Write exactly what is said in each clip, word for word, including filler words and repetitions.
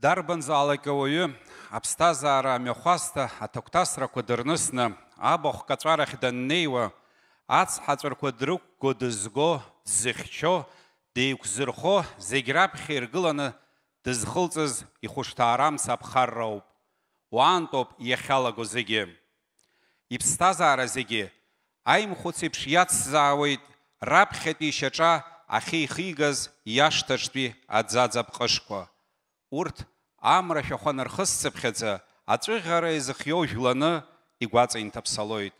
Дарбанзаалак ауаҩы аԥсҭазаара амҩахәасҭа аҭагәҭасрақәа дырнысны, абахә каҵәарахь даннеиуа, ацҳаҵәрқәа дрықәгәо дызго, дзыхьчо, деиқәзырхо, зегь раԥхьа иргыланы дызхылҵыз ихәышҭаарамца аԥхарра ауп. Уаантәоуп иахьалаго зегьы. Иԥсҭазаара зегьы аимхәыц еиԥш иацзаауеит раԥхьатәи ишьаҿа ахьеихигаз иашҭаҿтәи аӡаӡа ԥҟышқәа. Урҭ, амра шәахәа нархысцыԥхьаӡа, аҵәыӷьара изыхиоу жәланы игәаҵа инҭаԥсалоит.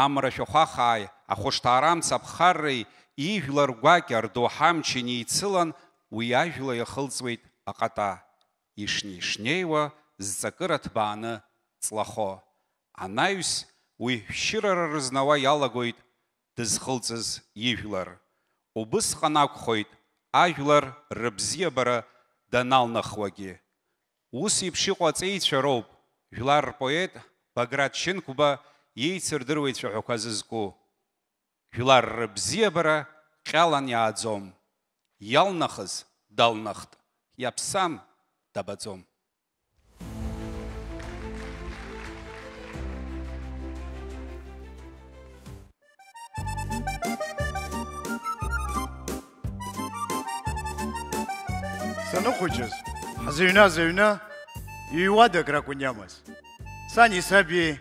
Амра шәахәа ахааи ахәышҭаарамца аԥхарреи ижәлар гәакьа рдоуҳа амч инеицылан, уи ажәла иахылҵуеит аҟата. Ишнеи-шнеиуа зҵакыра ҭбааны ҵлахо. Анаҩс уи шәшьырара рызнауа иалагоит дызхылҵыз ижәлар. Убысҟан акәхоит ажәлар рыбзиабара даналнахуагьы. Ус еиԥш иҟоу аҵеицәа роуп жәлар рпоет Баграт Шьынқәба иеицырдыруа ицәаҳәақәа зызку. Жәлар рыбзиабара ҟьалан иааӡом. Иалнахыз далнахт, иаԥсам дабаӡом. Саныхәыҷыз, ҳзыҩназ аҩны ҩ-уадак ракәын иамаз. Сани саби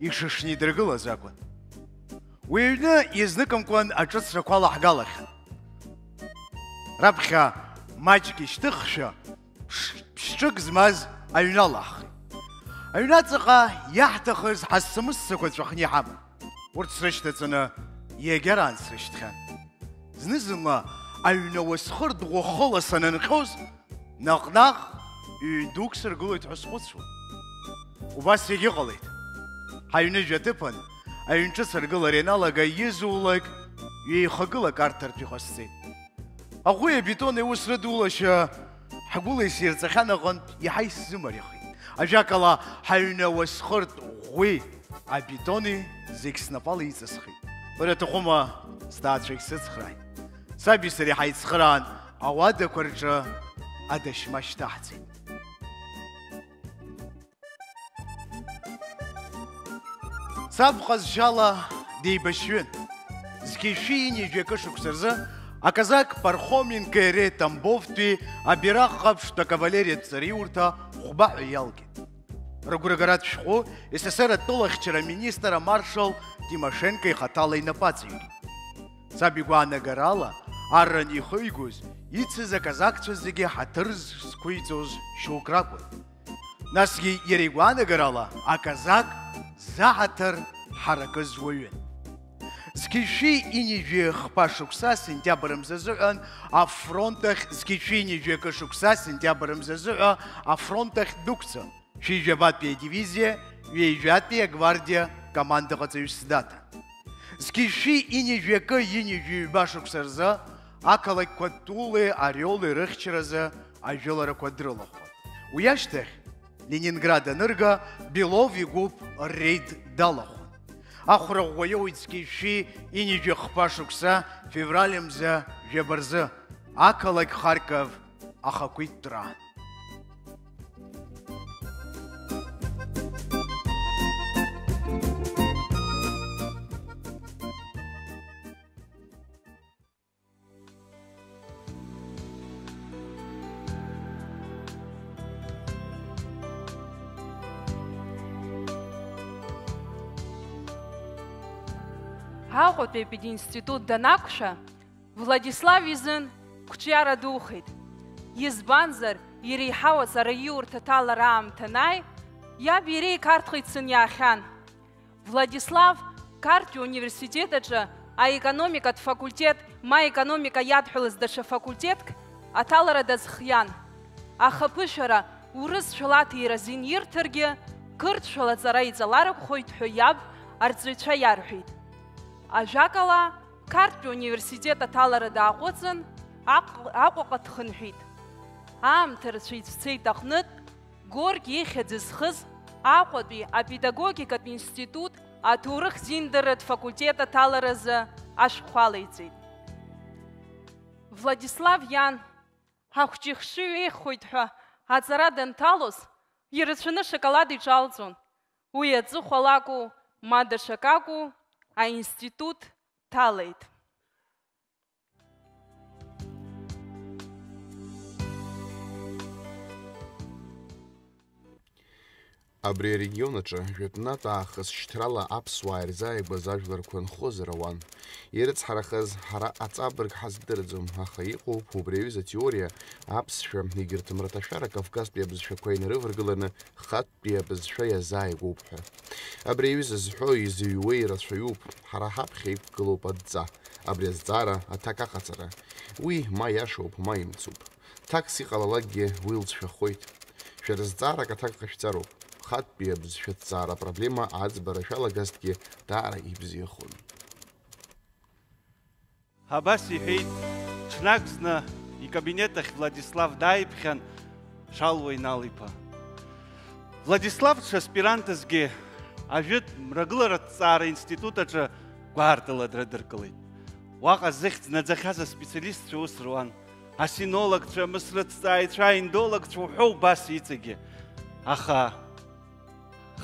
ишышнеидыргылаз акәын. Уи аҩны изныкымкәан аҿыцрақәа алаҳгалахьан. Раԥхьа маҷк ишьҭыхшәа, ԥш-, ԥшьҿык змаз аҩны алаҳхит. Аҩны аҵаҟа иаҳҭахыз ҳассамыссақәа ҵәахны иҳаман. Урҭ срышьҭаҵаны иагьараан срышьҭхьан. Зны-зынла аҩны ауасхыр ӷәӷәахыла санынҟьоз, наҟ-наҟ ҩ-дук сыргылоит ҳәа схәыцуан. Убас иагьыҟалеит. Ҳаҩныжә аҭыԥан аҩн ҿыц аргылара ианалага, изулак ҩеихагыла карҭартә иҟасҵеит. Аӷәи абетони аус рыдулашьа ҳгәыла исирҵахьан аҟынтә иаҳа исзымариахеит. Ажәакала, ҳаҩны ауасхыртә ӷәи абетони зегь снапала иҵысхит. Бара аҭахума, сҭаацәагь сыцхрааит. Саби сареи ҳаицхыраан, ауадақәа рҿы адашьма шьҭаҳҵеит. Саб ҟазшьала деибашьҩын. Зқьи шәи ҩынҩажәи акы шықәса рзы аказак Пархоменко иареи Тамбовтәи абираҟ ҟаԥшьтә акавалериатә ҵараиурҭа хәба ҳәа иалгеит. Рыгәрагаратә шәҟәы С С С Р атәылахьчара аминистр амаршал Тимошенко ихаҭала инапы аҵаҩит. Саб игәаанагарала, арран ихы игоз, ицыз аказакцәа зегьы ҳаҭыр зқәиҵоз шьоук ракәын. Насгьы иара игәаанагарала, аказак заҳаҭыр ҳаракыз уаҩын. Зқьи шәи ҩынҩажәи хԥа шықәса сентиабр мза азыҳәан афронт ахь, зқьи шәи ҩынҩажәи акы шықәса сентиабр мза азыҳәа афронт ахь дәықәҵан, шәи жәабатәи адивизиа, ҩеижәатәи агвардиа командаҟаҵаҩыс даҭан. Зқьи шәи ҩынҩажәи акы ҩынҩажәи ҩба шықәса рзы ақалақьқәа Тулеи Ориоли рыхьчаразы ажәыларақәа дрылахәын. Уи ашьҭахь, Ленинград анырга, Белов игәыԥ ррейд далахәын. Ахәра ӷәӷәа иоуит зқьи шәи ҩынҩажәи хԥа шықәса февраль мза жәаба рзы, ақалақь Харьков ахақәиҭтәраан. Аҟәатәи апединститут данақәшәа, Владислав изын қәҿиара духеит. Избанзар, иреиҳау аҵараиурҭа аҭалара аамҭа анааи, иаби иареи Қарҭҟа ицаны иаахьан. Владислав Қарҭтәи университет аҿы аекономикатә факультет, ма аекономика иадҳәалаз даҽа факультетк аҭалара дазхиан. Аха аԥышәара урысшәала аҭира азин ирҭаргьы, қырҭшәала аҵара иҵалар акәхоит ҳәа иаб арҵаҩцәа иарҳәеит. Ажәакала, Қарҭтәи университет аҭалара дааҟәыҵын, Аҟ-, Аҟәаҟа дхынҳәит. Аамҭа рацәа ицәцеит аҟнытә, Горки ихьӡ зхыз Аҟәатәи апедагогикатә институт аҭоурых-зиндаратә факультет аҭаларазы ашәҟәқәа алеиҵеит. Владислав иан, ахәҷы ихшыҩ еиӷьхоит ҳәа Аҵара данҭалоз, ирацәаны ашоколад иҿалҵон. Уи аҵыхәа лакәу, ма даҽакакәу, аинститут дҭалеит. Абри арегион аҿы жәытәнатә аахыс шьҭрала аԥсуаа ирзааигәаз ажәларқәа нхозар ауан. Ирыцҳарахаз ҳара аҵабырг ҳаздырӡом, аха иҟоуп убри аҩыза атеориа, аԥсшәа, егьырҭ мраҭашәара Кавказтәи абызшәақәа инарываргыланы хаттәи абызшәа иазааигәоуп ҳәа. Абри аҩыза зҳәо изыҩуеи рацәаҩуп, ҳара ҳаԥхьа иқәгылоуп адҵа, абри азҵаара аҭак аҟаҵара. Уи ма иашоуп, ма имцуп. Ҭакс иҟалалакгьы уи лцәшәахоит. Шәара зҵаарак аҭак ҟашәҵароуп. Хаттәи абызшәа аҭҵаара апроблема аӡбара шәалагазҭгьы даара ибзиахон. Абас иҳәеит, ҽнак зны икабинет ахь Владислав дааиԥхьан Шалуа Инал-иԥа. Владислав ҽаспирантызгьы ажәытә мрагыларатә ҭҵаара институт аҿы гәаартыла дрыдыркылеит. Уаҟа зыхьӡ наӡахьаз аспециалистцәа ус руан. Асинологцәа, амысраҭҵааҩцәа, аиндологцәа уҳәа убас иҵегьы. Аха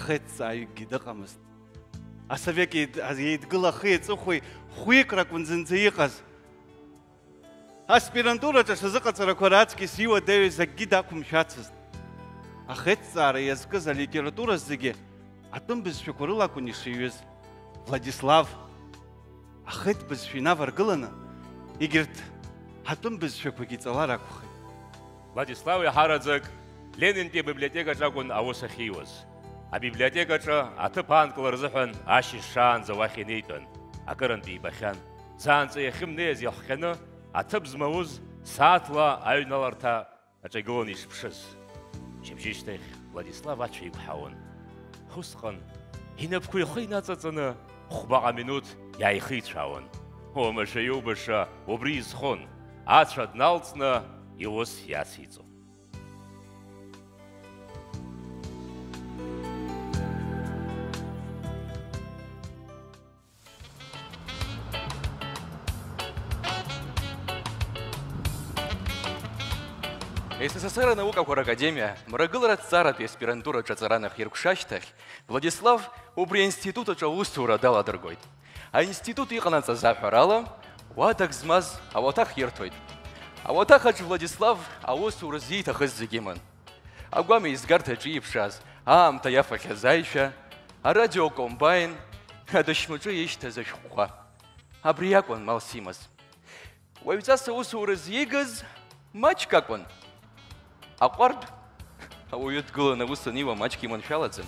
хеҭҵааҩыкгьы дыҟамызт. Асовет еид-, еидгыла ахи аҵыхәеи хәҩык ракәын зынӡа иҟаз. Аспирантураҿы сазыҟаҵарақәа раҵкьыс иуадаҩыз акгьы дақәымшәацызт. Ахеҭҵаара иазкыз алитература зегьы атәым бызшәақәа рыла акәын ишиҩыз. Владислав ахеҭ бызшәа инаваргыланы, егьырҭ атәым бызшәақәагьы иҵалар акәхеит. Владислав иаҳараӡак Ленинтәи абиблиотекаҿы акәын аус ахьиуаз. Абиблиотекаҿы аҭыԥ аанкылара азыҳәан ашьыжь шаанӡа уахь инеитәын, акырынтә ибахьан. Заанҵа иахьымнеиз иахҟьаны, аҭыԥ змауз сааҭла аҩналарҭа аҿы игылан ишԥшыз. Шьыбжьышьҭахь Владислав ацәа иқәҳауан. Усҟан инапқәа ихы инаҵаҵаны, хәбаҟа минуҭ иааихицәаауан. Уамашәа иубаша убри изхон, ацәа дналҵны иус иациҵон. С С С Р анаукақәа ракадемиа мрагыларатә ҵаратәи аспирантураҿы аҵара анахиркәша ашьҭахь, Владислав убри аинститут аҿы аусура даладыргоит. Аинститут иҟанаҵаз аҳәарала, уадак змаз ауаҭах ирҭоит. Ауаҭах аҿы Владислав аусура зиҭахыз зегь иман. Агәам еизгарҭаҿы иԥшааз, аамҭа иафахьаз аишәа, арадиокомбаин, адашьмаҿы ишьҭаз ашәҟәқәа. Абри акәын малс имаз. Уаҩҵас аусура зигаз маҷк акәын. Аҟәардә ауаҩы дгыланы аус аниуа маҷк иманшәалаӡам.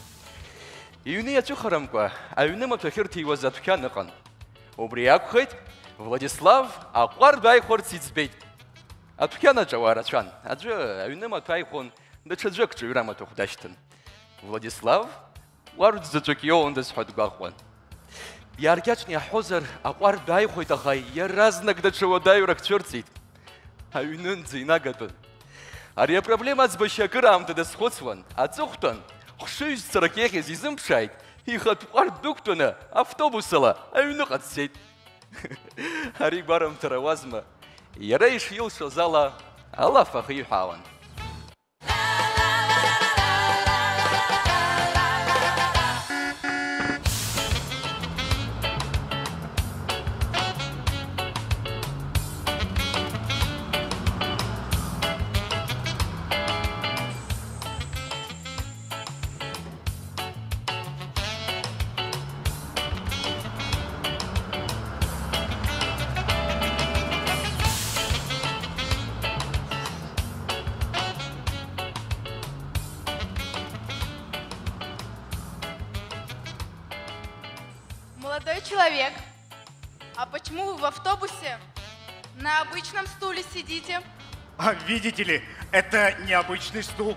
Иҩны иаҵәыхарамкәа, аҩны маҭәа ахьырҭиуаз адәқьан ыҟан. Убри акәхеит, Владислав аҟәардә ааихәарц иӡбеит. Адәқьанаҿ ауаа рацәан. Аӡәы аҩны маҭәа ааихон, даҽаӡәы акҿаҩра маҭәахә дашьҭан. Владислав ҟәардә заҵәык иоуандаз ҳәа дгәаҟуан. Иааркьаҿны иаҳҳәозар, аҟәардә ааихәеит, аха иаразнак даҽа уадаҩрак цәырҵит. Аҩнынӡа инагатәын. Ари апроблема аӡбашьа акыраамҭа дазхәыцуан. Аҵыхәтәан, хшыҩзцарак иахьыз изымԥшааит, ихатә ҟәардә дықәтәаны автобус ала аҩныҟа дцеит. Ари гәарымҭара ауазма? Иара ишилшоз ала, алаф ахиҳәаауан. Молодой человек, а почему вы в автобусе на обычном стуле сидите? А, видите ли, это необычный стул.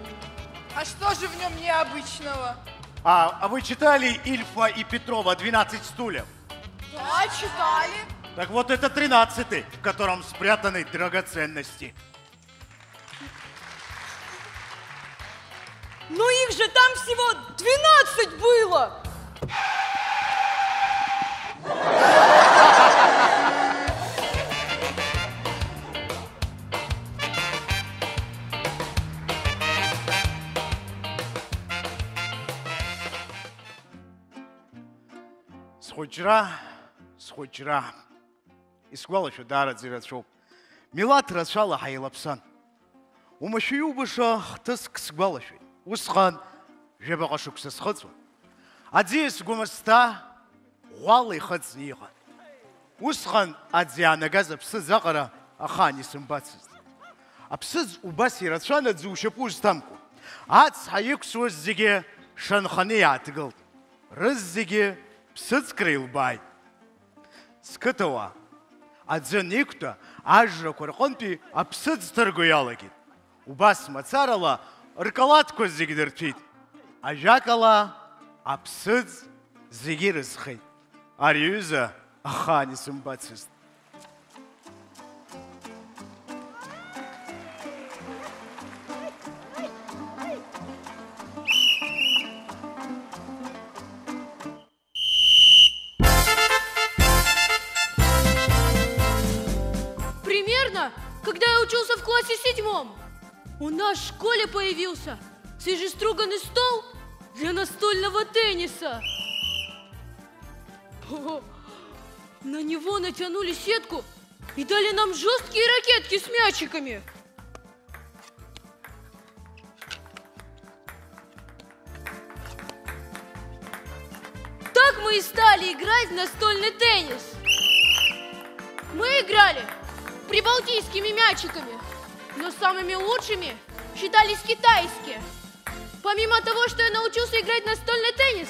А что же в нем необычного? А, а вы читали Ильфа и Петрова «Двенадцать стульев»? Да, читали. Так вот, это тринадцатый, в котором спрятаны драгоценности. Ну их же там всего двенадцать было! Схәыҷра, схәыҷра. Исгәалашәо даараӡа ирацәоуп. Милаҭ рацәала ҳаилаԥсан. Уамашәа иубаша хҭыск сгәалашәоит. Усҟан жәабаҟа шықәса схыҵуан. Аӡиас Гәымсҭа ӷәӷәала ихыҵны иҟан. Усҟан аӡ иаанагаз аԥсыӡ аҟара ахаан исымбацызт. Аԥсыӡ убас ирацәан аӡы ушьапы узҭамкәа. Ацҳа иқәсуаз зегьы шанханы иааҭгылт. Рызегьы ԥсыӡкра илбааит. Сқыҭауаа, аӡы аниқәтәа, ажрақәа рҟынтәи аԥсыӡ ҭырго иалагеит. Убас мацарала ркалаҭқәа зегь дырҭәит. Ажәакала, аԥсыӡ зегьы ирызхеит. Ари аҩыза ахаан исымбацызт. Примерно, когда я учился в классе седьмом, у нас в школе появился свежеструганный стол для настольного тенниса. О, на него натянули сетку и дали нам жесткие ракетки с мячиками. Так мы и стали играть в настольный теннис. Мы играли прибалтийскими мячиками, но самыми лучшими считались китайские. Помимо того, что я научился играть в настольный теннис,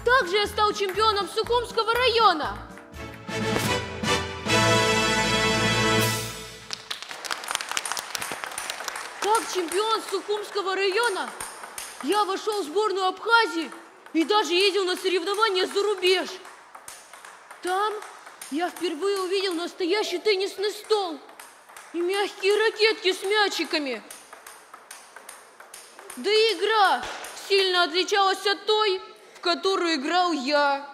также я стал чемпионом Сухумского района. Как чемпион Сухумского района, я вошел в сборную Абхазии и даже ездил на соревнования за рубеж. Там я впервые увидел настоящий теннисный стол и мягкие ракетки с мячиками. Да и игра сильно отличалась от той, в которую играл я.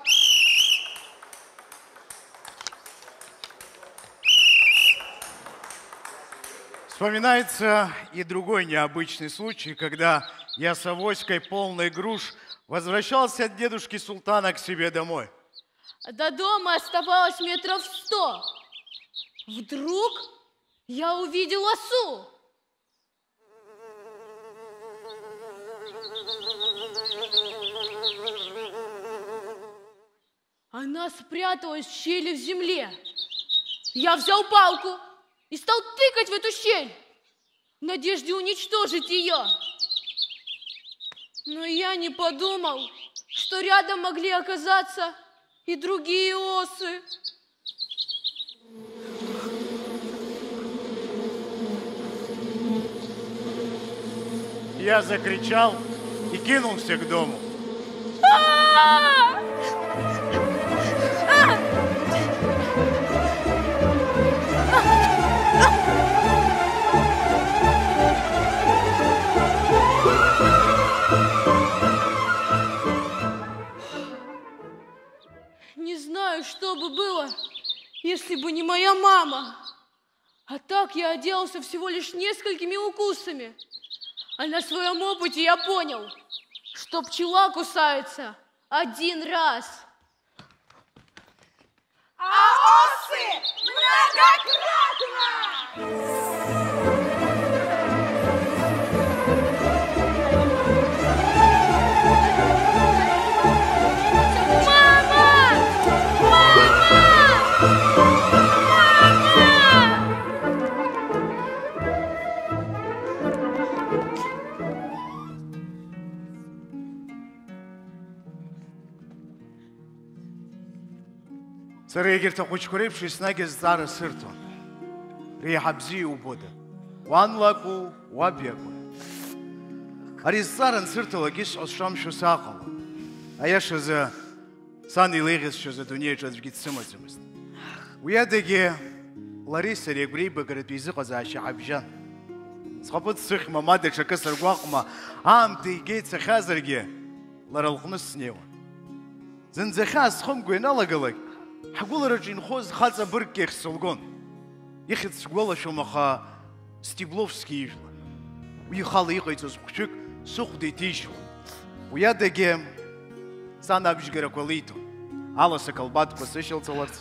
Вспоминается и другой необычный случай, когда я с авоськой, полной груш, возвращался от дедушки Султана к себе домой. До дома оставалось метров сто. Вдруг я увидел осу. Она спряталась в щели в земле. Я взял палку и стал тыкать в эту щель в надежде уничтожить её. Но я не подумал, что рядом могли оказаться и другие осы. Я закричал и кинулся к дому. Не знаю, что бы было, если бы не моя мама. А так я отделался всего лишь несколькими укусами. А на своём опыте я понял, что пчела кусается один раз. А осы многократно! Мама! Мама! Мама! Сара егьырҭ ахәыҷқәа реиԥш еснагь азҵаара сырҭон. Реиҳа бзиа иубода, уан лакәу, уаб иакәу? Ари зҵаара ансырҭалак исҳәо сшамшәо сааҟалон. Аиашазы, сан илеиӷьасшьоз адунеи аҿы аӡәгьы дсымаӡамызт. Уи адагьы, лареи сареи агәреибагаратәи еизыҟазаашьа ҳабжьан. Схаԥыц сыхьма, ма даҽакы сыргәаҟма, аамҭа егьа ицахьазаргьы, лара лҟны снеиуан. Зынӡа хьаа схымго ианалагалак, ҳгәылараҿы инхоз хаҵа быргк иахь сылгон. Ихьӡ сгәалашәом, аха Стебловски ижәлар. Уи ихала иҟаиҵоз хәшәык сыхәда иҭижьуан. Уи адагьы сан абжьгарақәа лиҭон. Аласа колбадқәа сышьалҵаларц,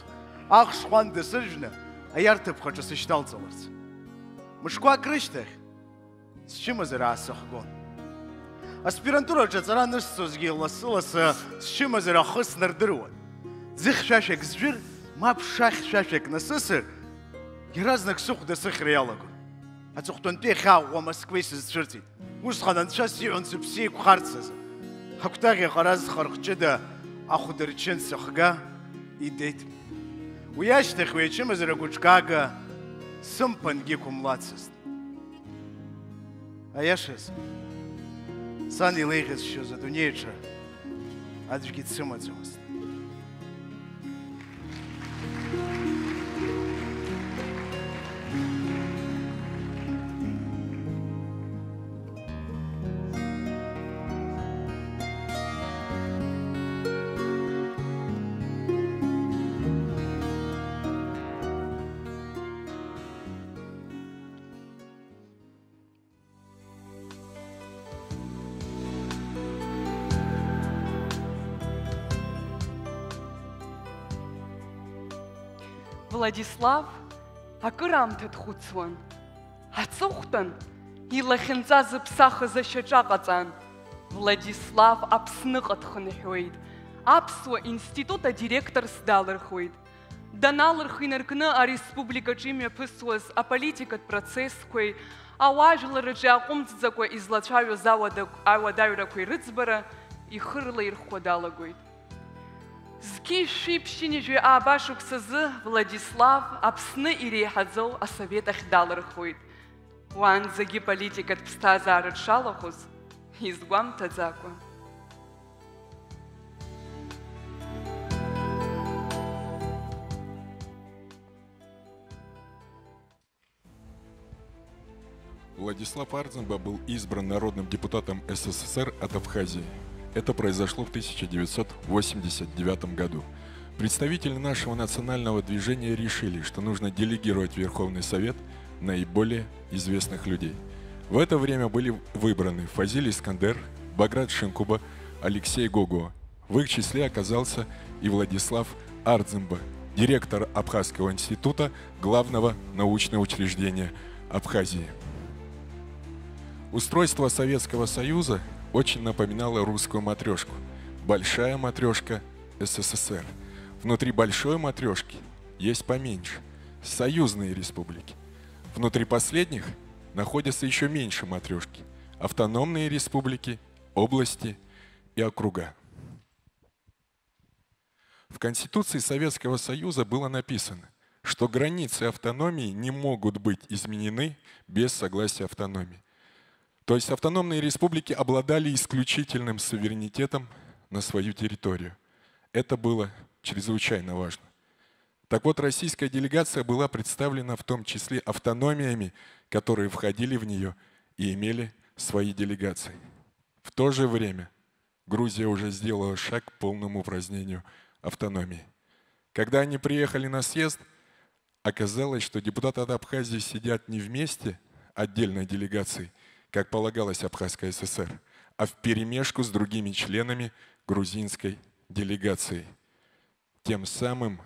ахш ҟәанда сыржәны, аиарҭа ԥхаҿы сышьҭалҵаларц. Мышқәак рышьҭахь, счымазара аасыхгон. Аспирантураҿы аҵара анысҵозгьы, лассы-лассы счымазара ахы снардыруан. Ӡы хьшәашәак зжәыр, мап шахьшәашәак насысыр, иаразнак сыхәда сыхьра иалагон. Аҵыхәтәантәи ахьаа ӷәӷәа Москвеи сызцәырҵит. Усҟан анцәа сиҳәон сыԥсы еиқәхарц азы. Акәтаӷь аҟара зхырхә ҷыда ахәдырчын сыхга идеит. Уи ашьҭахь уи ачымазара гәыҿкаага сымԥангьы иқәымлацызт. Аиашаз, сан илеиӷьасшьоз адунеи аҿы аӡәгьы дсымаӡамызт. Владислав акыраамҭа дхәыцуан. Аҵыхәтәан, илахьынҵа зыԥсахыз ашьаҿа ҟаҵан. Владислав Аԥсныҟа дхынҳәуеит. Аԥсуа институт адиректорс далырхуеит. Даналырх инаркны ареспубликаҿы имҩаԥысуаз аполитикатә процессқәеи ауаажәларраҿы иааҟәымҵӡакәа излацәажәоз ауада-, ауадаҩрақәеи рыӡбара ихы рылаирхәуа далагоит. Зқьи шәи ԥшьынҩажәи ааба шықәсазы Владислав Аԥсны иреиҳаӡоу асовет ахь далырхуеит. Уаанӡагьы политикатә ԥсҭазаара дшалахәыз изгәамҭаӡакәа. Владислав Ардзынба был избран народным депутатом С С С Р от Абхазии. Это произошло в тысяча девятьсот восемьдесят девятом году. Представители нашего национального движения решили, что нужно делегировать в Верховный Совет наиболее известных людей. В это время были выбраны Фазиль Искандер, Баграт Шинкуба, Алексей Гогуа. В их числе оказался и Владислав Ардзынба, директор Абхазского института, главного научного учреждения Абхазии. Устройство Советского Союза очень напоминало русскую матрёшку. Большая матрёшка — С С С Р. Внутри большой матрёшки есть поменьше — союзные республики. Внутри последних находятся ещё меньше матрёшки — автономные республики, области и округа. В Конституции Советского Союза было написано, что границы автономии не могут быть изменены без согласия автономии. То есть автономные республики обладали исключительным суверенитетом на свою территорию. Это было чрезвычайно важно. Так вот, российская делегация была представлена в том числе автономиями, которые входили в неё и имели свои делегации. В то же время Грузия уже сделала шаг к полному упразднению автономии. Когда они приехали на съезд, оказалось, что депутаты от Абхазии сидят не вместе отдельной делегацией, как полагалось Абхазской С С Р, а вперемешку с другими членами грузинской делегации. Тем самым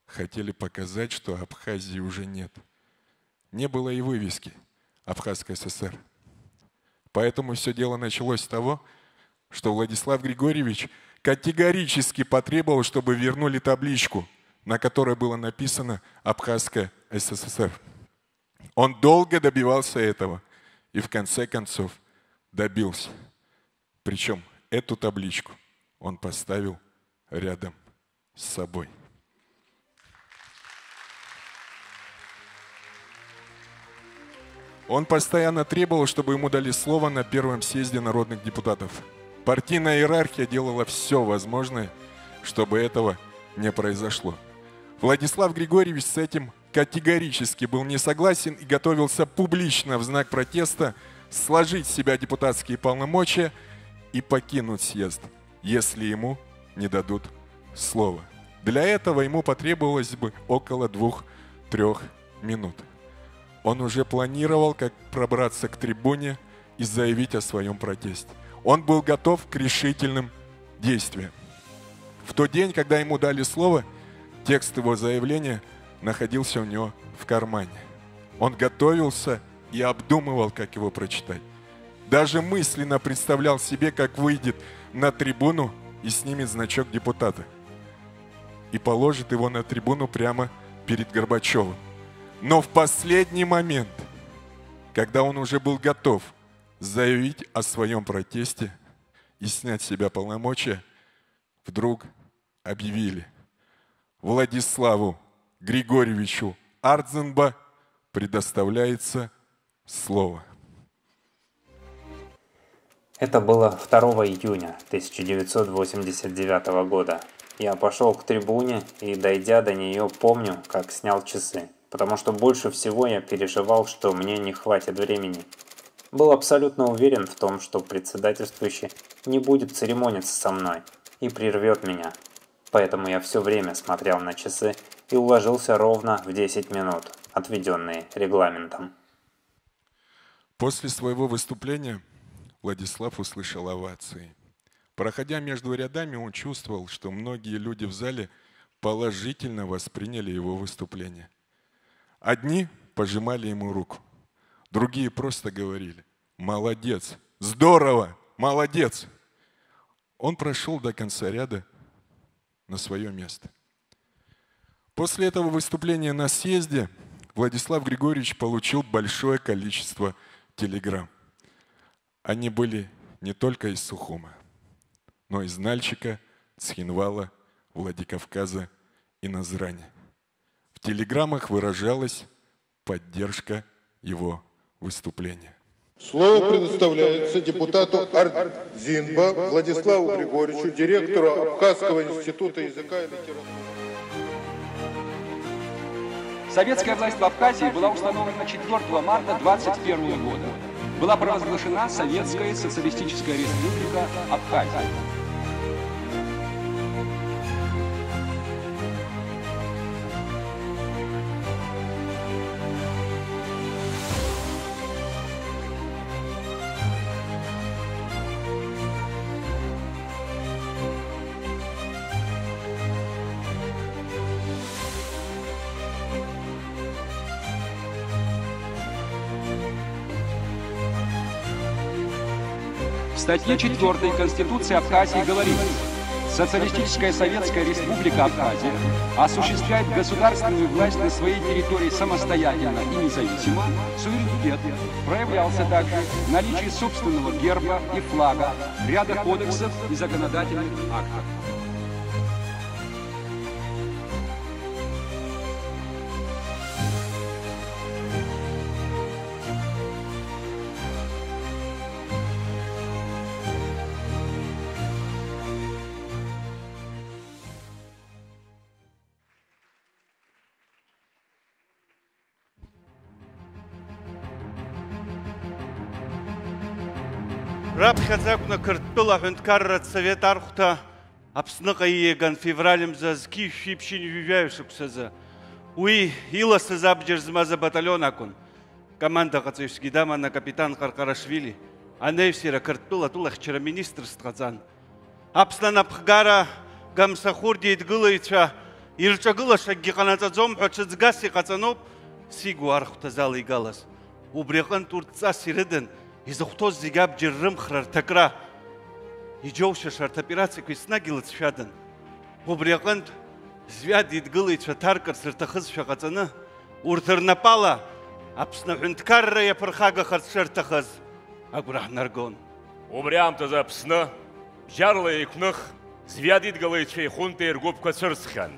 хотели показать, что Абхазии уже нет. Не было и вывески «Абхазская С С Р». Поэтому всё дело началось с того, что Владислав Григорьевич категорически потребовал, чтобы вернули табличку, на которой было написано «Абхазская С С С Р». Он долго добивался этого и в конце концов добился. Причём эту табличку он поставил рядом с собой. Он постоянно требовал, чтобы ему дали слово на первом съезде народных депутатов. Партийная иерархия делала всё возможное, чтобы этого не произошло. Владислав Григорьевич с этим категорически был не согласен и готовился публично в знак протеста сложить с себя депутатские полномочия и покинуть съезд, если ему не дадут слова. Для этого ему потребовалось бы около двух-трёх минут. Он уже планировал, как пробраться к трибуне и заявить о своём протесте. Он был готов к решительным действиям. В тот день, когда ему дали слово, текст его заявления находился у него в кармане. Он готовился и обдумывал, как его прочитать. Даже мысленно представлял себе, как выйдет на трибуну и снимет значок депутата. И положит его на трибуну прямо перед Горбачёвым. Но в последний момент, когда он уже был готов заявить о своём протесте и снять с себя полномочия, вдруг объявили: Владиславу Григорьевичу Ардзинба предоставляется слово. Это было второго июня тысяча девятьсот восемьдесят девятого года. Я пошёл к трибуне и, дойдя до неё, помню, как снял часы, потому что больше всего я переживал, что мне не хватит времени. Был абсолютно уверен в том, что председательствующий не будет церемониться со мной и прервёт меня. Поэтому я всё время смотрел на часы и уложился ровно в десять минут, отведённые регламентом. После своего выступления Владислав услышал овации. Проходя между рядами, он чувствовал, что многие люди в зале положительно восприняли его выступление. Одни пожимали ему руку, другие просто говорили: «Молодец! Здорово! Молодец!» Он прошёл до конца ряда на своё место. После этого выступления на съезде Владислав Григорьевич получил большое количество телеграмм. Они были не только из Сухума, но из Нальчика, Цхинвала, Владикавказа и Назрани. В телеграммах выражалась поддержка его выступления. Слово предоставляется депутату Ардзинба Владиславу Григорьевичу, директору Абхазского института языка и литературы. Советская власть в Абхазии была установлена четвёртого марта двадцать первого года. Была провозглашена Советская Социалистическая Республика Абхазия. В статье четвёртой Конституции Абхазии говорится: «Социалистическая Советская Республика Абхазия осуществляет государственную власть на своей территории самостоятельно и независимо, суверенитет проявлялся также в наличии собственного герба и флага, ряда кодексов и законодательных актов». Раԥхьаӡа акәны Қырҭтәыла аҳәынҭқарратә совет архәҭа Аԥсныҟа ииаган февраль мза зқьи жәшәи ԥшьынҩажәи жәаҩа шықәсазы. Уи иласыз абџьар змаз абаталион акәын. Командаҟаҵаҩсгьы даман акапитан Ҟарҟарашвили, анаҩс иара Қырҭтәыла атәылахьчара министрс дҟаҵан. Аԥсны анапхгара Гамсахәыр деидгылаҩцәа ирҿагылашакгьы ҟанаҵаӡом ҳәа ҽыҵгас иҟаҵаноуп Сигуа архәҭа залигалаз. Убри аҟынтә урҭ ҵас ирыдан изыхәҭоз зегь абџьар рымхра рҭакра. Иџьоушьаша арҭ операциақәа еснагь илыҵшәадан. Убри аҟынтә Звиад идгылаҩцәа ҭаркырц рҭахызшәа ҟаҵаны, урҭ рнапала Аԥсны аҳәынҭқарра иаԥырхагахарц шырҭахыз агәра ҳнаргон. Убри аамҭазы Аԥсны, бџьарла еиқәных, Звиад идгылаҩцәеи ихунтеи ргәыԥқәа цәырҵхьан.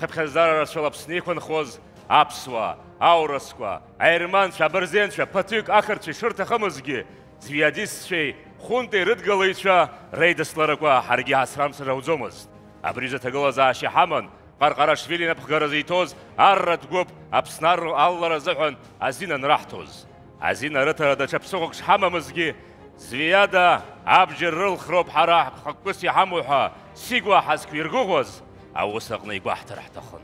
Хыԥхьаӡара рацәала Аԥсны иқәынхоз аԥсуаа, аурысқәа, аерманцәа, абырзенцәа, ԥыҭҩык ақырҭцәа ишырҭахымызгьы, звиадистцәеи хунтеи рыдгылаҩцәа реидысларақәа ҳаргьы ҳацрамцар ауӡомызт. Абри изы аҭагылазаашьа ҳаман, Ҟарҟарашвили инапхгара зиҭоз арратә гәыԥ Аԥсны ар-, алалара азыҳәан азин анраҳҭоз. Азин арыҭара даҽа ԥсыхәак шҳамамызгьы, Звиада абџьар рылхроуп ҳара ҳхықәкыс иҳамоу ҳәа Сигәа ҳазқәиргәыӷуаз аус аҟны игәаҳҭар ҳҭахын.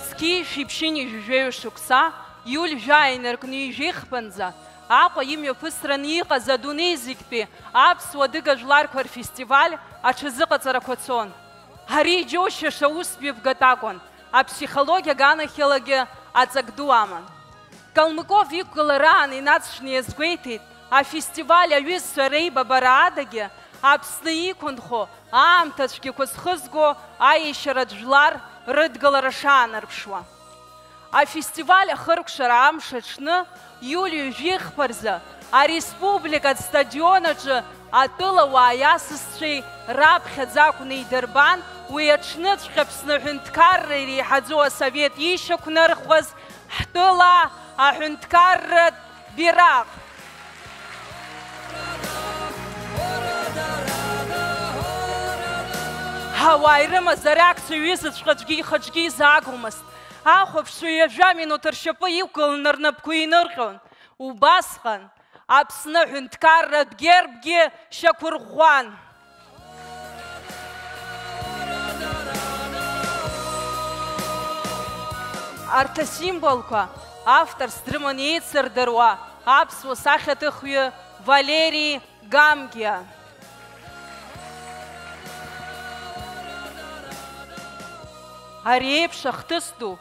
Зқьи жәшәи ԥшьынҩажәи жәаҩа шықәса, иуль жәаа инаркны ҩажәи хԥанӡа, Аҟәа имҩаԥысраны иҟаз адунеи зегьтәи аԥсуа адыга жәларқәа рфестиваль аҽазыҟаҵарақәа цон. Ари иџьоушьаша устә ҩаԥгатә акәын, аԥсихологиа аганахьалагьы аҵак ду аман. Калмыков иқәгылараан инаҵшьны иазгәеиҭеит, афестиваль аҩызцәа реибабара адагьы Аԥсны иқәынхо, аамҭа цәгьақәа зхызго аиашьаратә жәлар рыдгылара шаанарԥшуа. Афестиваль ахыркәшара амш аҽны, иулиу жәихԥа рзы, ареспубликатә стадион аҿы атәылауааи асасцәеи раԥхьаӡа акәны идырбан, уи аҽныҵәҟьа Аԥсны аҳәынҭқарра иреиҳаӡоу асовет ишьақәнархуаз ҳтәыла аҳәынҭқарратә бираҟ. Ҳауаа ирымаз ареакциа ҩызаҵәҟьа аӡәгьы ихаҿгьы изаагомызт. Ахәаԥшцәа ҩажәа минуҭ ршьапы иқәгыланы рнапқәа инырҟьон. Убасҟан Аԥсны аҳәынҭқарратә гербгьы шьақәырӷәӷәан. Арҭ асимволқәа авторс дрыманы еицырдыруа аԥсуа сахьаҭыхҩы Валери Гамгиа. Ари еиԥш ахҭыс ду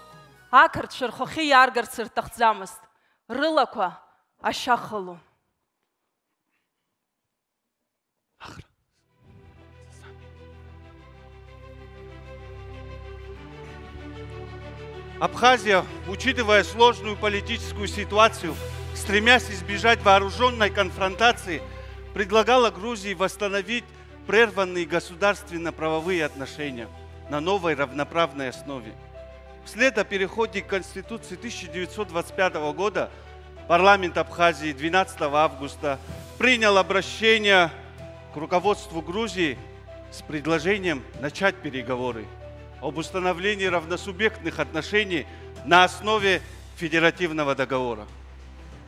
ақырҭцәа рхахьы иааргарц рҭахӡамызт, рылақәа ашьа хылон. Абхазия, учитывая сложную политическую ситуацию, стремясь избежать вооружённой конфронтации, предлагала Грузии восстановить прерванные государственно-правовые отношения на новой равноправной основе. Вслед о переходе к Конституции тысяча девятьсот двадцать пятого года парламент Абхазии двенадцатого августа принял обращение к руководству Грузии с предложением начать переговоры об установлении равносубъектных отношений на основе федеративного договора.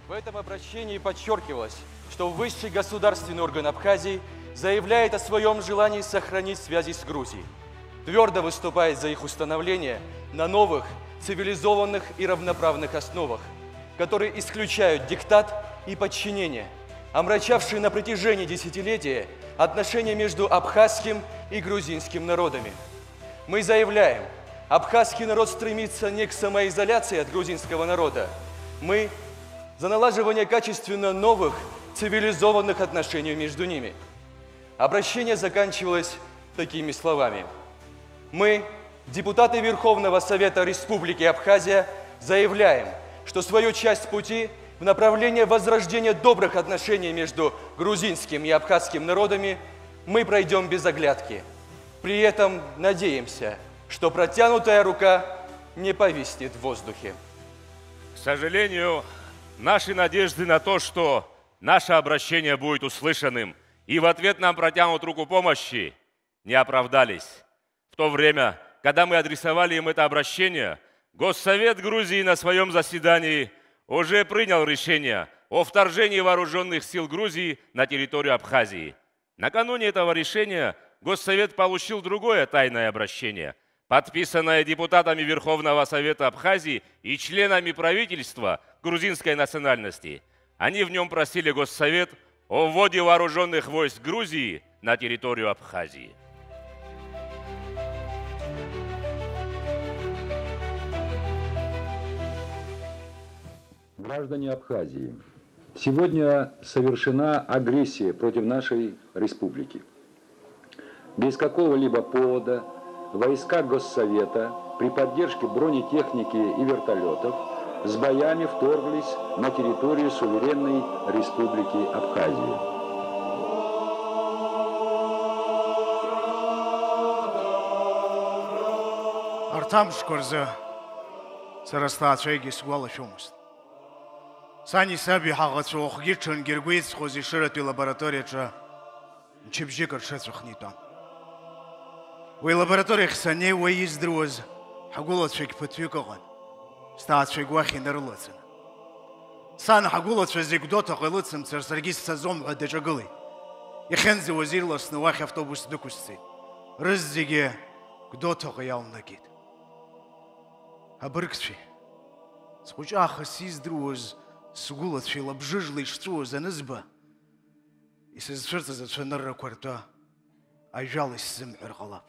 В этом обращении подчеркивалось, что высший государственный орган Абхазии заявляет о своём желании сохранить связи с Грузией, твердо выступает за их установление на новых, цивилизованных и равноправных основах, которые исключают диктат и подчинение, омрачавшие на протяжении десятилетия отношения между абхазским и грузинским народами. Мы заявляем, абхазский народ стремится не к самоизоляции от грузинского народа. Мы за налаживание качественно новых, цивилизованных отношений между ними. Обращение заканчивалось такими словами. Мы, депутаты Верховного Совета Республики Абхазия, заявляем, что свою часть пути в направлении возрождения добрых отношений между грузинским и абхазским народами мы пройдём без оглядки. При этом надеемся, что протянутая рука не повиснет в воздухе. К сожалению, наши надежды на то, что наше обращение будет услышанным и в ответ нам протянут руку помощи, не оправдались. В то время, когда мы адресовали им это обращение, Госсовет Грузии на своём заседании уже принял решение о вторжении вооружённых сил Грузии на территорию Абхазии. Накануне этого решения Госсовет получил другое тайное обращение, подписанное депутатами Верховного Совета Абхазии и членами правительства грузинской национальности. Они в нём просили Госсовет о вводе вооружённых войск Грузии на территорию Абхазии. Граждане Абхазии, сегодня совершена агрессия против нашей республики. Без какого-либо повода войска Госсовета при поддержке бронетехники и вертолётов с боями вторглись на территорию суверенной Республики Абхазия. Арҭ амшқәа рзы сара сҭаацәа егьи сгәалашәомызт. Сани саби ҳаӷацәа уахгьы-ҽынгьы ргәы иҵхоз Ешыратәи лабораториаҿы мчыбжьык рҽрыцәахны итәан. Уи алабораториахь саннеи, уа издыруаз ҳгәылацәагь ԥыҭҩык ыҟан, сҭаацәагь уахь инарылаҵаны. Сан ҳгәылацәа зегь Гәдоуҭаҟа илыцымцар, саргьы сцаӡом ҳәа даҿагылеит. Иахьынӡауаз ирласны уахь автобус дәықәысҵеит. Рызегьы Гәдоуҭаҟа иалнагеит. Абыргцәеи, схәыҷы аахыс издыруаз сгәылацәеи лабжыжла ишҵәыуаз анызба, исызцәырҵыз ацәаныррақәа ртәы ажәала исзымҳәар ҟалап.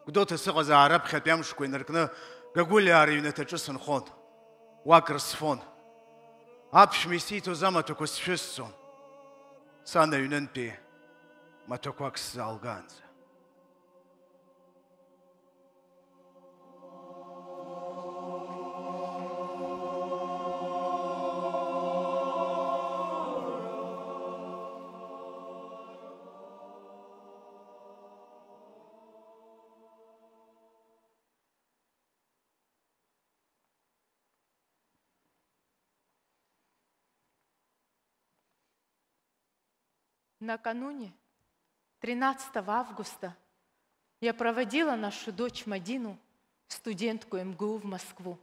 Гәдоуҭа сыҟазаара аԥхьатәи амшқәа инаркны Гагәылиаа рыҩнаҭаҿы сынхон, уа акрысфон. Аԥшәма исиҭоз амаҭәақәа сшәысҵон, сан аҩнынтәи маҭәақәак сзаалгаанӡа. Накануне, тринадцатого августа, я проводила нашу дочь Мадину, студентку МГУ, в Москву,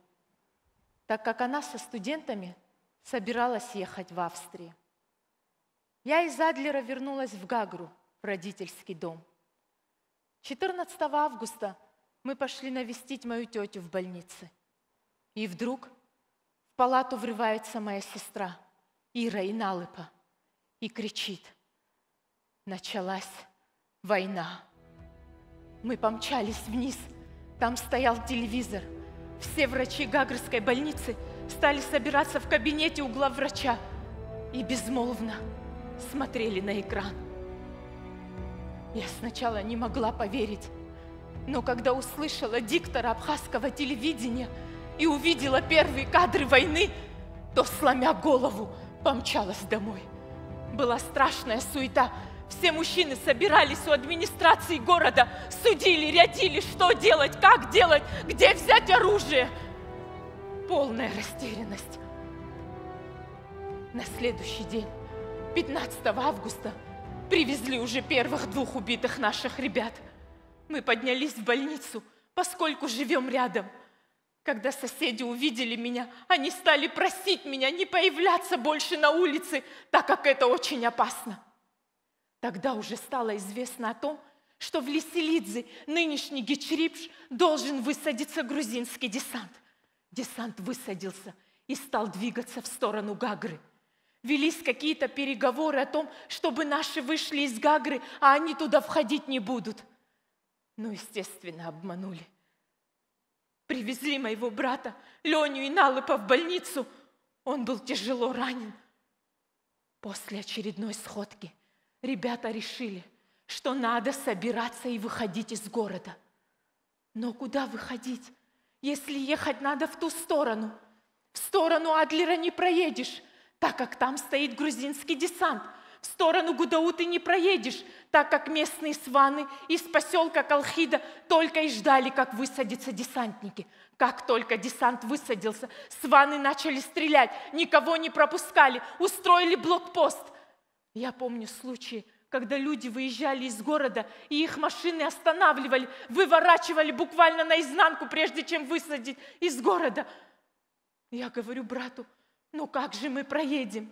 так как она со студентами собиралась ехать в Австрию. Я из Адлера вернулась в Гагру, в родительский дом. Четырнадцатого августа мы пошли навестить мою тетю в больнице. И вдруг в палату врывается моя сестра Ира Иналыпа и кричит: «Началась война!» Мы помчались вниз. Там стоял телевизор. Все врачи Гагрской больницы стали собираться в кабинете у главврача и безмолвно смотрели на экран. Я сначала не могла поверить, но когда услышала диктора абхазского телевидения и увидела первые кадры войны, то, сломя голову, помчалась домой. Была страшная суета. Все мужчины собирались у администрации города, судили, рядили, что делать, как делать, где взять оружие. Полная растерянность. На следующий день, пятнадцатого августа, привезли уже первых двух убитых наших ребят. Мы поднялись в больницу, поскольку живём рядом. Когда соседи увидели меня, они стали просить меня не появляться больше на улице, так как это очень опасно. Тогда уже стало известно о том, что в Лиселидзе, нынешний Гичрипш, должен высадиться грузинский десант. Десант высадился и стал двигаться в сторону Гагры. Велись какие-то переговоры о том, чтобы наши вышли из Гагры, а они туда входить не будут. Ну, естественно, обманули. Привезли моего брата, Лёню Иналыпа, в больницу. Он был тяжело ранен. После очередной сходки ребята решили, что надо собираться и выходить из города. Но куда выходить, если ехать надо в ту сторону? В сторону Адлера не проедешь, так как там стоит грузинский десант. В сторону Гудауты не проедешь, так как местные сваны из посёлка Колхида только и ждали, как высадятся десантники. Как только десант высадился, сваны начали стрелять, никого не пропускали, устроили блокпост. Я помню случаи, когда люди выезжали из города, и их машины останавливали, выворачивали буквально наизнанку, прежде чем высадить из города. Я говорю брату: «Ну как же мы проедем?»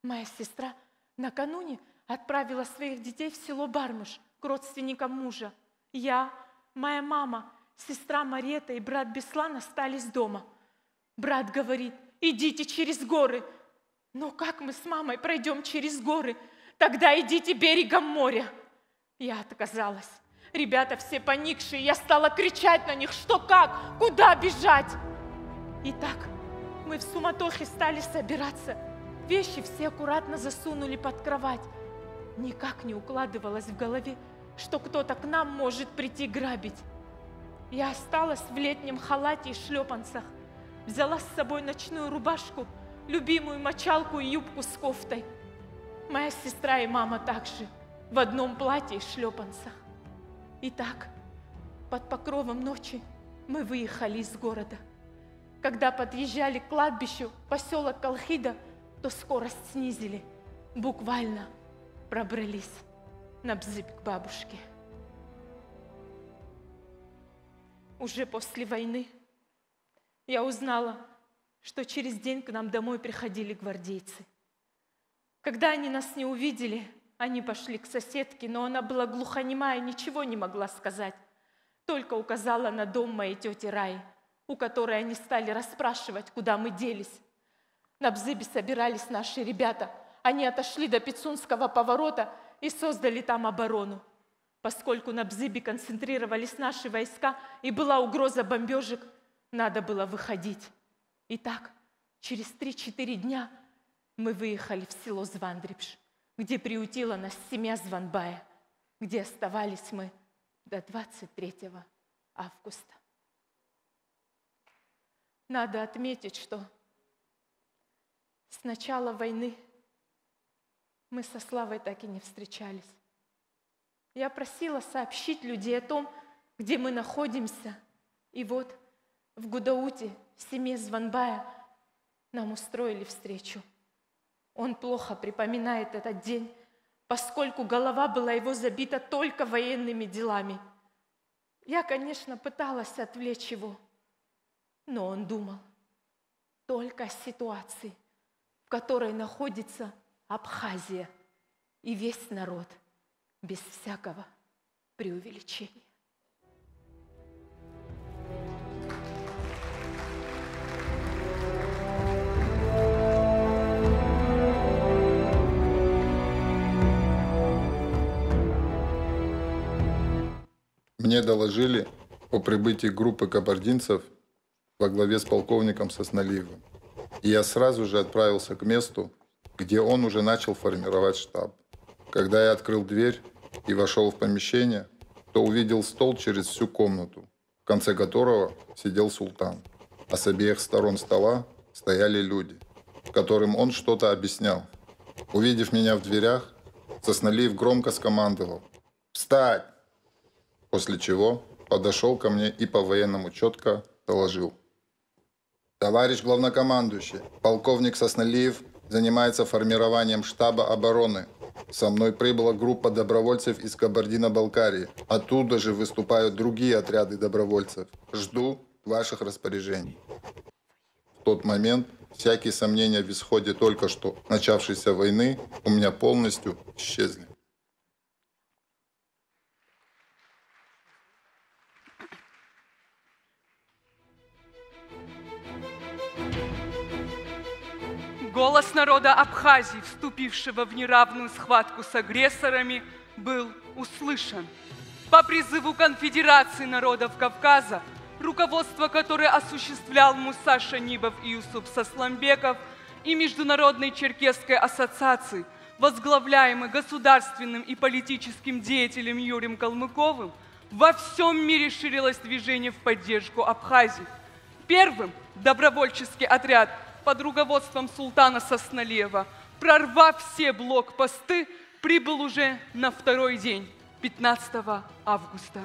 Моя сестра накануне отправила своих детей в село Бармыш к родственникам мужа. Я, моя мама, сестра Марета и брат Беслан остались дома. Брат говорит: «Идите через горы». Но как мы с мамой пройдём через горы? Тогда идите берегом моря. Я отказалась. Ребята все поникшие, я стала кричать на них, что как, куда бежать. Итак, мы в суматохе стали собираться. Вещи все аккуратно засунули под кровать. Никак не укладывалось в голове, что кто-то к нам может прийти грабить. Я осталась в летнем халате и шлёпанцах. Взяла с собой ночную рубашку, любимую мочалку и юбку с кофтой. Моя сестра и мама также в одном платье и шлёпанцах. Итак, под покровом ночи мы выехали из города. Когда подъезжали к кладбищу, посёлок Колхида, то скорость снизили. Буквально пробрались на Бзыбик бабушки. Уже после войны я узнала, что через день к нам домой приходили гвардейцы. Когда они нас не увидели, они пошли к соседке, но она была глухонемая, ничего не могла сказать. только указала на дом моей тёти Раи, у которой они стали расспрашивать, куда мы делись. На Бзыбе собирались наши ребята. Они отошли до Пицунского поворота и создали там оборону. Поскольку на Бзыбе концентрировались наши войска и была угроза бомбёжек, надо было выходить. Итак, через три-четыре дня мы выехали в село Звандрипш, где приютила нас семья Званбая, где оставались мы до двадцать третьего августа. Надо отметить, что с начала войны мы со Славой так и не встречались. Я просила сообщить людей о том, где мы находимся. И вот в Гудауте, в семье Званбая, нам устроили встречу. Он плохо припоминает этот день, поскольку голова была его забита только военными делами. Я, конечно, пыталась отвлечь его, но он думал только о ситуации, в которой находится Абхазия и весь народ, без всякого преувеличения. Мне доложили о прибытии группы кабардинцев во главе с полковником Сосналиевым, и я сразу же отправился к месту, где он уже начал формировать штаб. Когда я открыл дверь и вошел в помещение, то увидел стол через всю комнату, в конце которого сидел султан, а с обеих сторон стола стояли люди, которым он что-то объяснял. Увидев меня в дверях, Сосналиев громко скомандовал: «Встать!», после чего подошел ко мне и по-военному четко доложил: «Товарищ главнокомандующий, полковник Сосналиев занимается формированием штаба обороны. Со мной прибыла группа добровольцев из Кабардино-Балкарии. Оттуда же выступают другие отряды добровольцев. Жду ваших распоряжений». В тот момент всякие сомнения в исходе только что начавшейся войны у меня полностью исчезли. Голос народа Абхазии, вступившего в неравную схватку с агрессорами, был услышан. По призыву Конфедерации народов Кавказа, руководство которой осуществлял Муса Шанибов и Юсуп Сосламбеков, и Международной Черкесской ассоциации, возглавляемый государственным и политическим деятелем Юрием Калмыковым, во всем мире ширилось движение в поддержку Абхазии. Первым добровольческий отряд под руководством султана Сосналиева, прорвав все блокпосты, прибыл уже на второй день, пятнадцатого августа.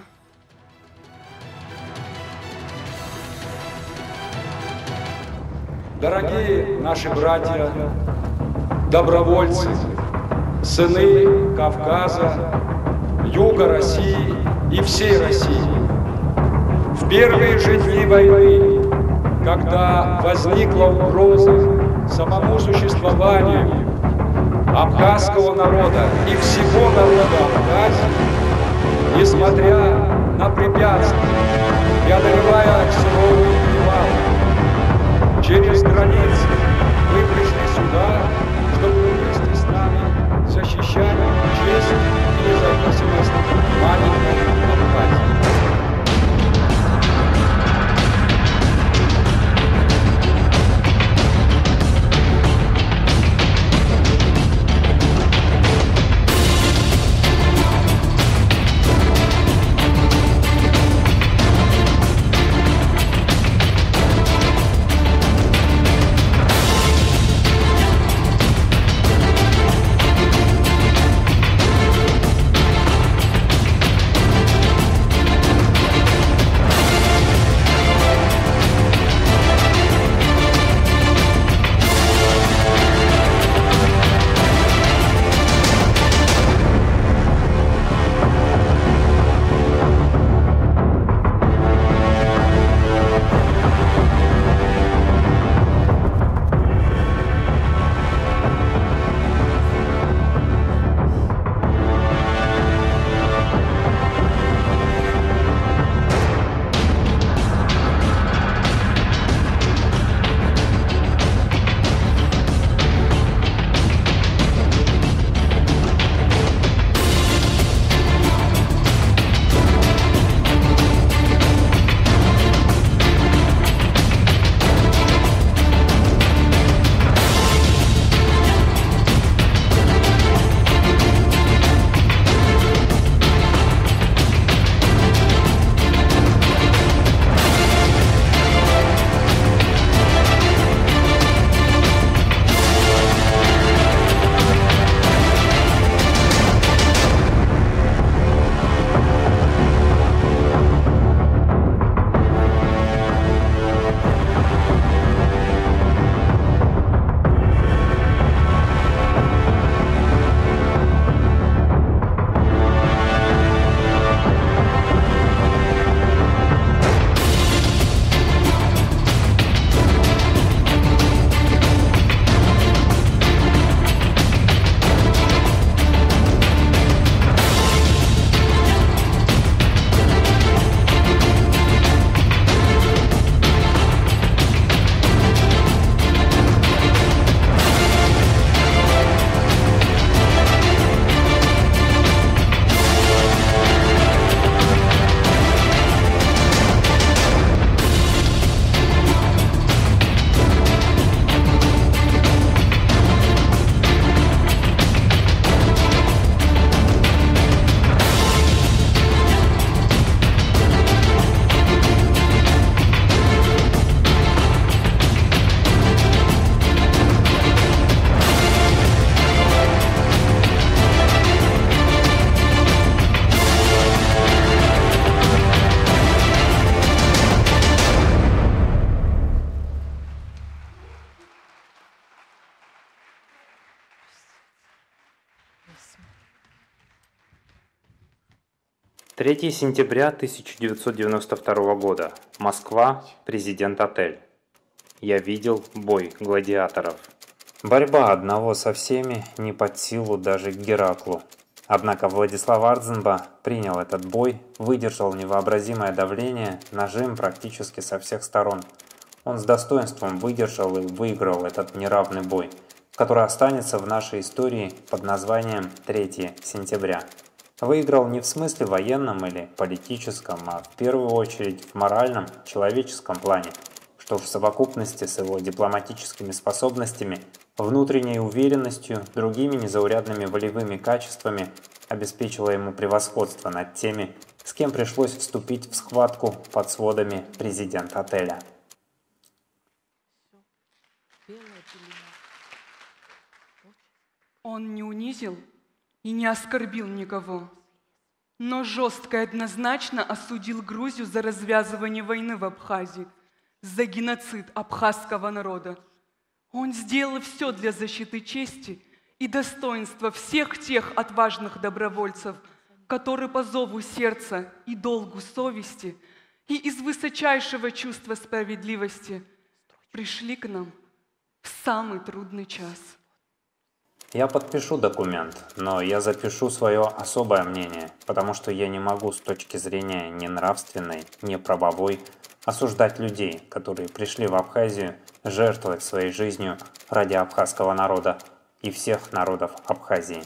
Дорогие наши братья, добровольцы, сыны Кавказа, юга России и всей России. В первые же дни войны, когда возникла угроза самому существованию абхазского народа и всего народа Абхазии, несмотря на препятствия, преодолевая суровые перевалы, через границы, мы пришли сюда, чтобы вместе с нами защищать честь и независимость маленькой Абхазии. Третье сентября тысяча девятьсот девяносто второго года. Москва. Президент отель. Я видел бой гладиаторов. Борьба одного со всеми не под силу даже Гераклу. Однако Владислав Ардзинба принял этот бой, выдержал невообразимое давление, нажим практически со всех сторон. Он с достоинством выдержал и выиграл этот неравный бой, который останется в нашей истории под названием «Третье сентября». Выиграл не в смысле военном или политическом, а в первую очередь в моральном, человеческом плане, что в совокупности с его дипломатическими способностями, внутренней уверенностью, другими незаурядными волевыми качествами обеспечило ему превосходство над теми, с кем пришлось вступить в схватку под сводами президент отеля. Он не унизил и не оскорбил никого, но жестко и однозначно осудил Грузию за развязывание войны в Абхазии, за геноцид абхазского народа. Он сделал все для защиты чести и достоинства всех тех отважных добровольцев, которые по зову сердца и долгу совести и из высочайшего чувства справедливости пришли к нам в самый трудный час. Я подпишу документ, но я запишу свое особое мнение, потому что я не могу с точки зрения ни нравственной, ни правовой осуждать людей, которые пришли в Абхазию жертвовать своей жизнью ради абхазского народа и всех народов Абхазии.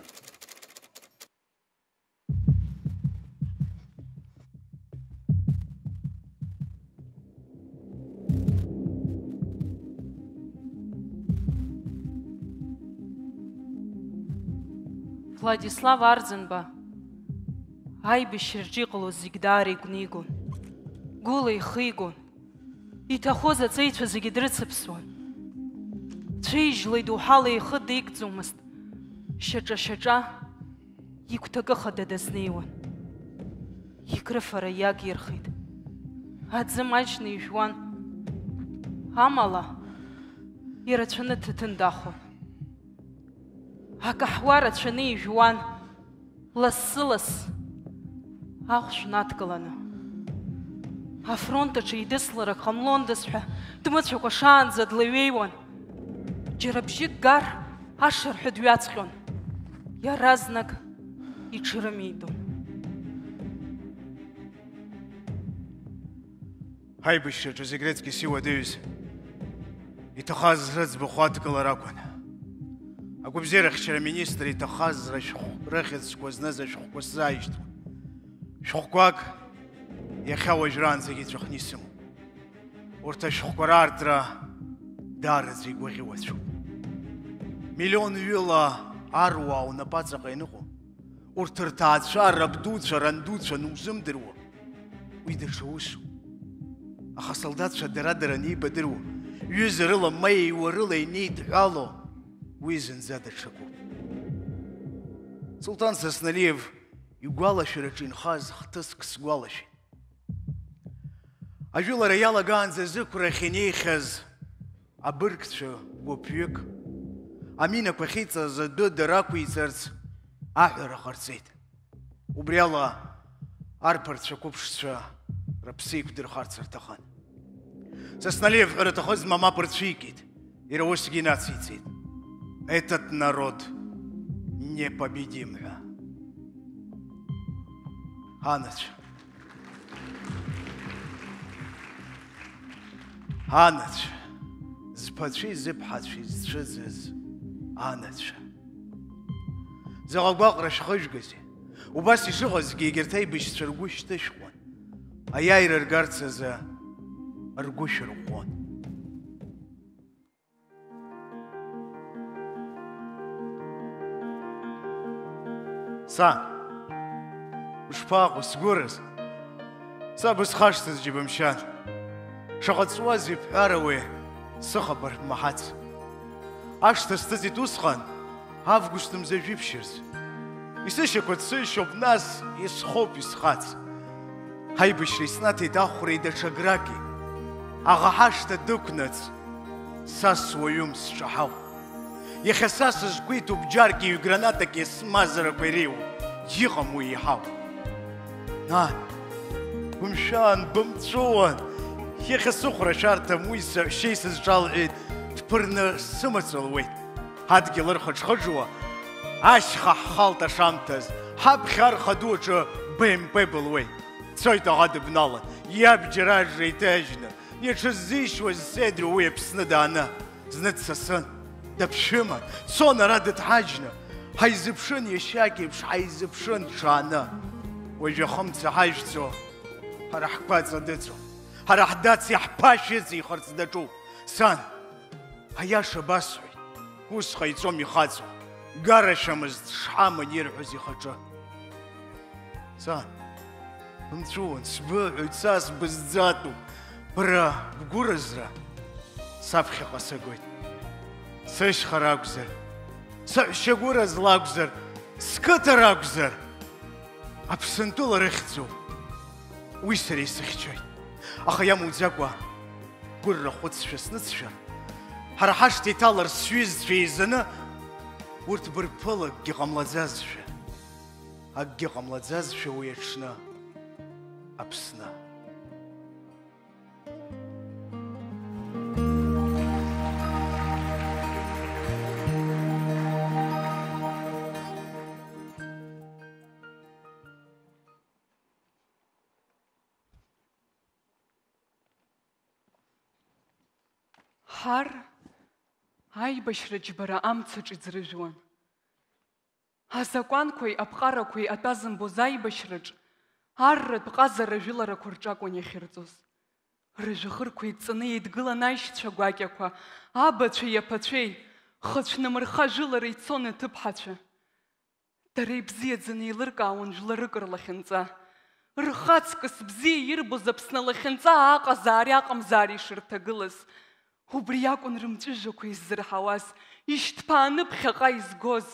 Владислав Арӡынба аибашьраҿы иҟалоз зегь даара игәнигон, гәыла ихигон, иҭахоз аҵеицәа зегьы дрыцыԥсуан. Цәеижьлеи доуҳалеи ихы деигӡомызт, шьаҿа-шьаҿа игәҭакы хада дазнеиуан. Икрыфара иагирхеит. Аӡы маҷны ижәуан. Амала, ирацәаны ҭаҭын дахон. Акаҳуа рацәаны ижәуан, лассы-ласс ахәшә надкыланы. Афронт аҿы идысларак ҟамлондаз ҳәа дмыцәакәа шаанӡа длеиҩеиуан. Џьара бжьык гар, ашырҳәа дҩаҵҟьон. Иаразнак иҽырымеидон. Ҳаибашьраҿы зегь рыцкьыс иуадаҩыз, иҭахаз рыӡбахә адкылара акәын. Агәабзиарахьчара аминистр иҭахаз рышәҟә рыхьӡқәа зныз ашәҟәқәа сзааишьҭуан. Шәҟәқәак иахьа уажәраанӡагьы иҵәахны исымоуп. Урҭ ашәҟәқәа раартра даараӡа игәаӷьуацәоуп. Миллион ҩыла аруаа унапаҵаҟа ианыҟоу, урҭ рҭаацәа, рабдуцәа, рандуцәа анузымдыруа, уи даҽа усуп. Аха асолдаҭцәа дара-дара анеибадыруа, ҩыза рыла ма еиуа рыла инеидҳәало, уи зынӡа даҽакуп. Сулҭан Сасналиев игәалашәараҿы инхаз хҭыск сгәалашәеит. Ажәылара иалагаанӡа зықәрахь инеихьаз абыргцәа гәыԥҩык, аминақәа ахьыҵаз адәы дара ақәиҵарц аҳәара ҟарҵеит. Убри ала арԥарцәа қәыԥшцәа рыԥсы еиқәдырхарц рҭахын. Сасналиев ҳәара аҭахызма, мап рцәикит, иара усгьы инациҵеит: «Этот народ непобедим» ҳәа. Анацәа! Анацәа! Зԥацәеи зыԥҳацәеи зцәыӡыз анацәа! Заҟа гәаҟра шәхыжәгазеи! Убас ишыҟазгьы, егьырҭ аибашьцәа ргәы шьҭышәхуан, аиааира ргарц азы ргәы шәырӷәӷәон. Сан, ушԥаҟоу, сгәыраз? Саб исхашҭыз џьыбымшьан. Шаҟа ҵуазеи бҳәарауеи, сыхабар бмаҳац. Ашҭа сҭыҵит усҟан, август мза жәиԥшь рзы. Исышьақәа ҭсышьоуп, нас исхоуп исхац. Ҳаибашьра иснаҭеит ахәреи даҽа граки. Аӷа ҳашҭа дықәнаҵ, са суаҩым сҿаҳауп. Иахьа са сызқәиҭу бџьарки ҩгранатаки смазарақәа иреиуоуп, иҟам уи иҳау. Нан, бымшәан, бымҵәуан. Иахьа сыхәра шәарҭам, уи саҳәшьеи сызҿалҳәеит, дԥырны сымаҵ луеит. Ҳадгьыл ырхыџхыџуа, ашьха ҳхалт ашамҭаз, ҳаԥхьа арха ду аҿы Б М П былуеит. Дцоит аӷа дыбналан, иабџьар ажра иҭажьны, иҽыззишьуаз седру уи Аԥсны дааны. Зны дсасын, даԥшәыман, дцон ара дыҭҳаџьны. Ҳаизыԥшын иашьак еиԥш, ҳаизыԥшын ҽааны. Уажәы ахымца ҳажәҵо, ҳара ҳгәаҵа дыҵоуп. Ҳара ҳдац иаҳԥашәыҵихырц даҿуп. Сан, аиаша басҳәоит, ус ҟаиҵом ихаҵоу, гарашәамызт шҳаман ирҳәоз ихаҿы. Сан, бымҵәуан, сбыҳәоит, са сбызӡатәуп, бара бгәыразра саԥхьаҟа сагоит. Сышьха ракәзар, саҳәшьагәыразла акәзар, сқыҭа ракәзар, Аԥсынтәыла рыхьӡуп, уи сара исыхьчоит. Аха иамуӡакәа, гәырра хәыцшәа сныцәшәар, ҳара ҳашҭа иҭалар сҩызцәа еизаны, урҭ бырԥылакгьы ҟамлаӡазшәа, акгьы ҟамлаӡазшәа уи аҽны Аԥсны. Ҳар аибашьра џьбара амцаҿ иӡрыжәуан. Азакәанқәеи аԥҟарақәеи атәа зымбоз аибашьраҿ арратә ҟазара жәыларақәа рҿакәын иахьырҵоз. Рыжәҩахырқәа еидҵаны еидгылан аишьцәа гәакьақәа, абацәеи аԥацәеи, хыцәнымырха жәылара ицон аҭыԥҳацәа. Дара ибзиаӡаны еилыркаауан жәларык рлахьынҵа. Рхаҵкыс бзиа ирбоз Аԥсны алахьынҵа аҟазаари аҟамзаари ишырҭагылаз. Убри акәын рымҵәыжәҩақәа иззырҳауаз, ишьҭԥааны ԥхьаҟа изгоз.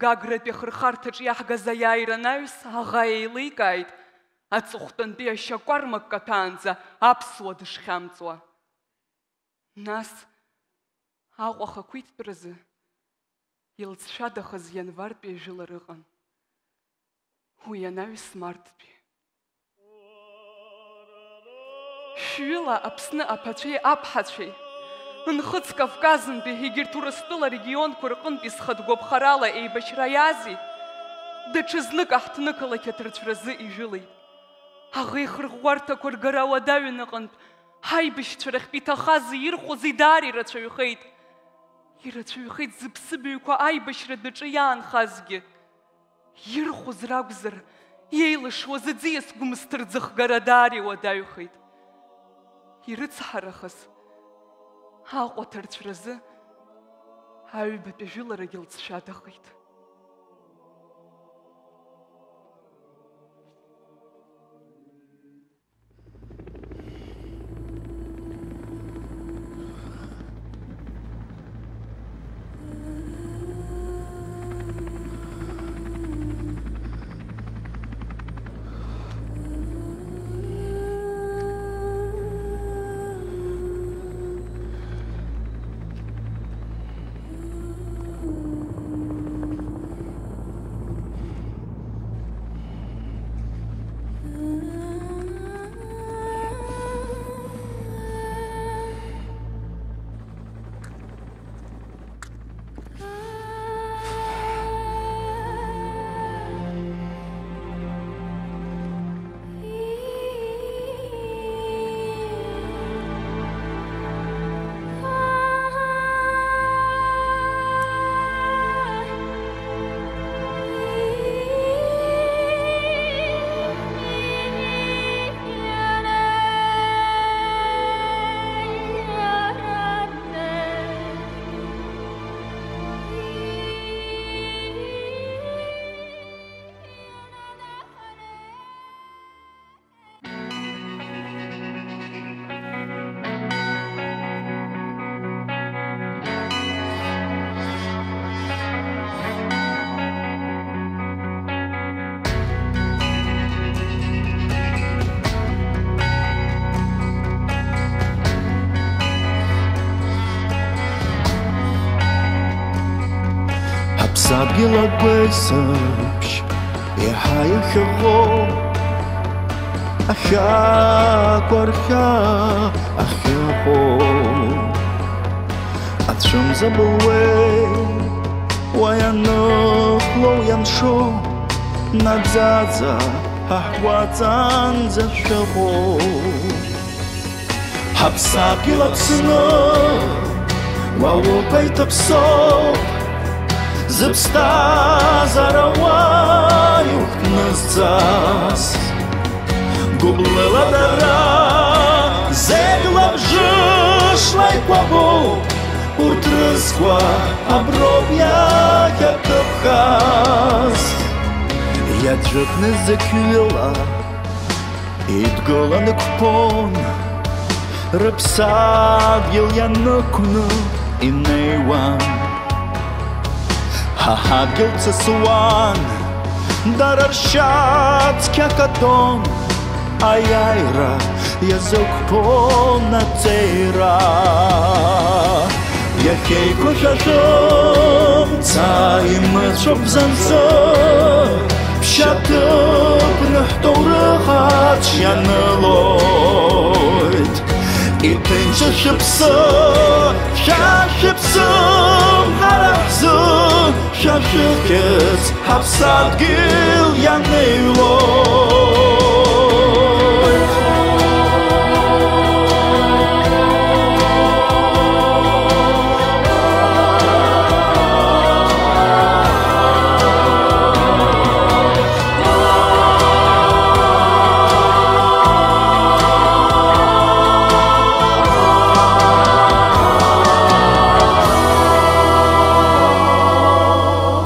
Гагратәи ахырхарҭаҿ иаҳгаз аиааира анаҩс, аӷа еиликааит, аҵыхәтәантәи ашьа кәармак каҭәаанӡа аԥсуа дышхьамҵуа. Нас, Аҟәа ахақәиҭтәразы илҵшәадахаз ианвартәи ажәылара ыҟан. Уи анаҩс марттәи. Шәҩыла Аԥсны аԥацәеи аԥҳацәеи, Нхыҵ Кавказынтәи егьырҭ Урыстәыла регионқәа рҟынтәи зхатә гәаԥхарала еибашьра иази, даҽазнык аҳҭнықалақь аҭарцәразы ижәылеит. Аӷа ихырӷәӷәарҭақәа ргара ауадаҩын аҟынтә, ҳаибашьцәа рахьтә иҭахази ирхәози даара ирацәаҩхеит. Ирацәаҩхеит зыԥсыбаҩқәа аибашьратә аҿы иаанхазгьы. Ирхәыз ракәзар, иеилышуаз аӡиас гәымсҭа рӡыхгара даара иуадаҩхеит. Ирыцҳарахаз, Аҟәа аҭарцәразы аҩбатәи жәыларагьы лҵшәадахеит. Ҳаԥсадгьыл агәеисыбжь Еиҳа ихьыҟоу ахьаақәа рхьаа ахьыҟоу, ацәымза былуеи уа ианыхлоу ианшоу, наӡаӡа ҳаҳгәаҵанӡа шәыҟоу. Ҳаԥсадгьыл Аԥсны, уа уԥа иҭаԥсоуп, зыԥсҭазаара уа иухҭнызҵаз. Гәыблыла дара зегь лабжышла икәабоуп, урҭ рызқәа аброуп иахьаҭыԥхаз. Иаӡәыкны зықьҩыла идгыланы қәԥон, рыԥсадгьыл ианықәны инеиуан. Ҳа ҳадгьыл ҵысуан, дара ршьацқьа каҭәон, аиааира иазықәԥон аҵеира. Иахьеиқәышәашәымца имыцәо бзанҵы, ԥшьаҭыԥны ҳҭоурых аҽ ианылоит. Иҭынчу шәыԥсы, шәа шәыԥсы, ҳара ҳзы шәа шәыхьӡ ҳаԥсадгьыл ианеилоит.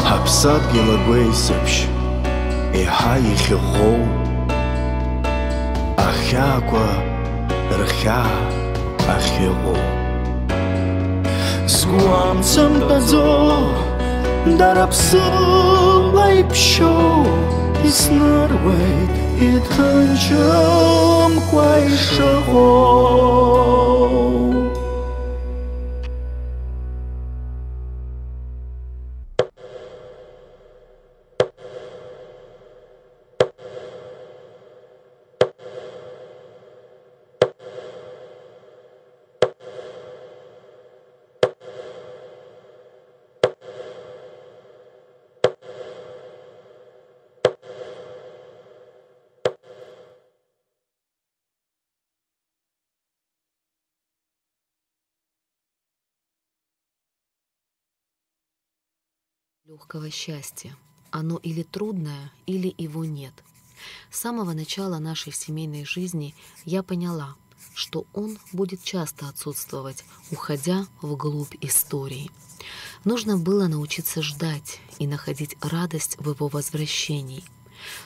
Ҳаԥсадгьыл агәеисыбжь еиҳа ихьыӷәӷәоу, ахьаақәа рхьаа ахьыҟоу. Сгәы амца мтәаӡо, дара ԥсыла иԥшьоу, исныруеит иҭынчымкәа ишыҟоу. Лёгкого счастья. Оно или трудное, или его нет. С самого начала нашей семейной жизни я поняла, что он будет часто отсутствовать, уходя вглубь истории. Нужно было научиться ждать и находить радость в его возвращении.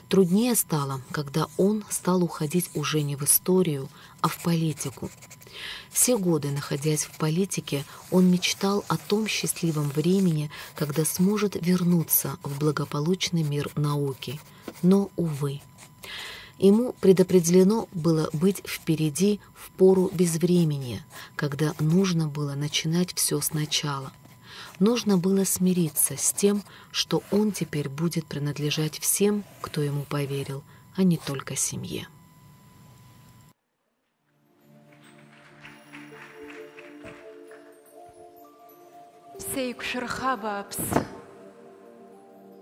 Труднее стало, когда он стал уходить уже не в историю, а в политику. Все годы, находясь в политике, он мечтал о том счастливом времени, когда сможет вернуться в благополучный мир науки. Но, увы. Ему предопределено было быть впереди в пору безвременья, когда нужно было начинать всё сначала. Нужно было смириться с тем, что он теперь будет принадлежать всем, кто ему поверил, а не только семье. Сеиқәшәырха, абааԥс,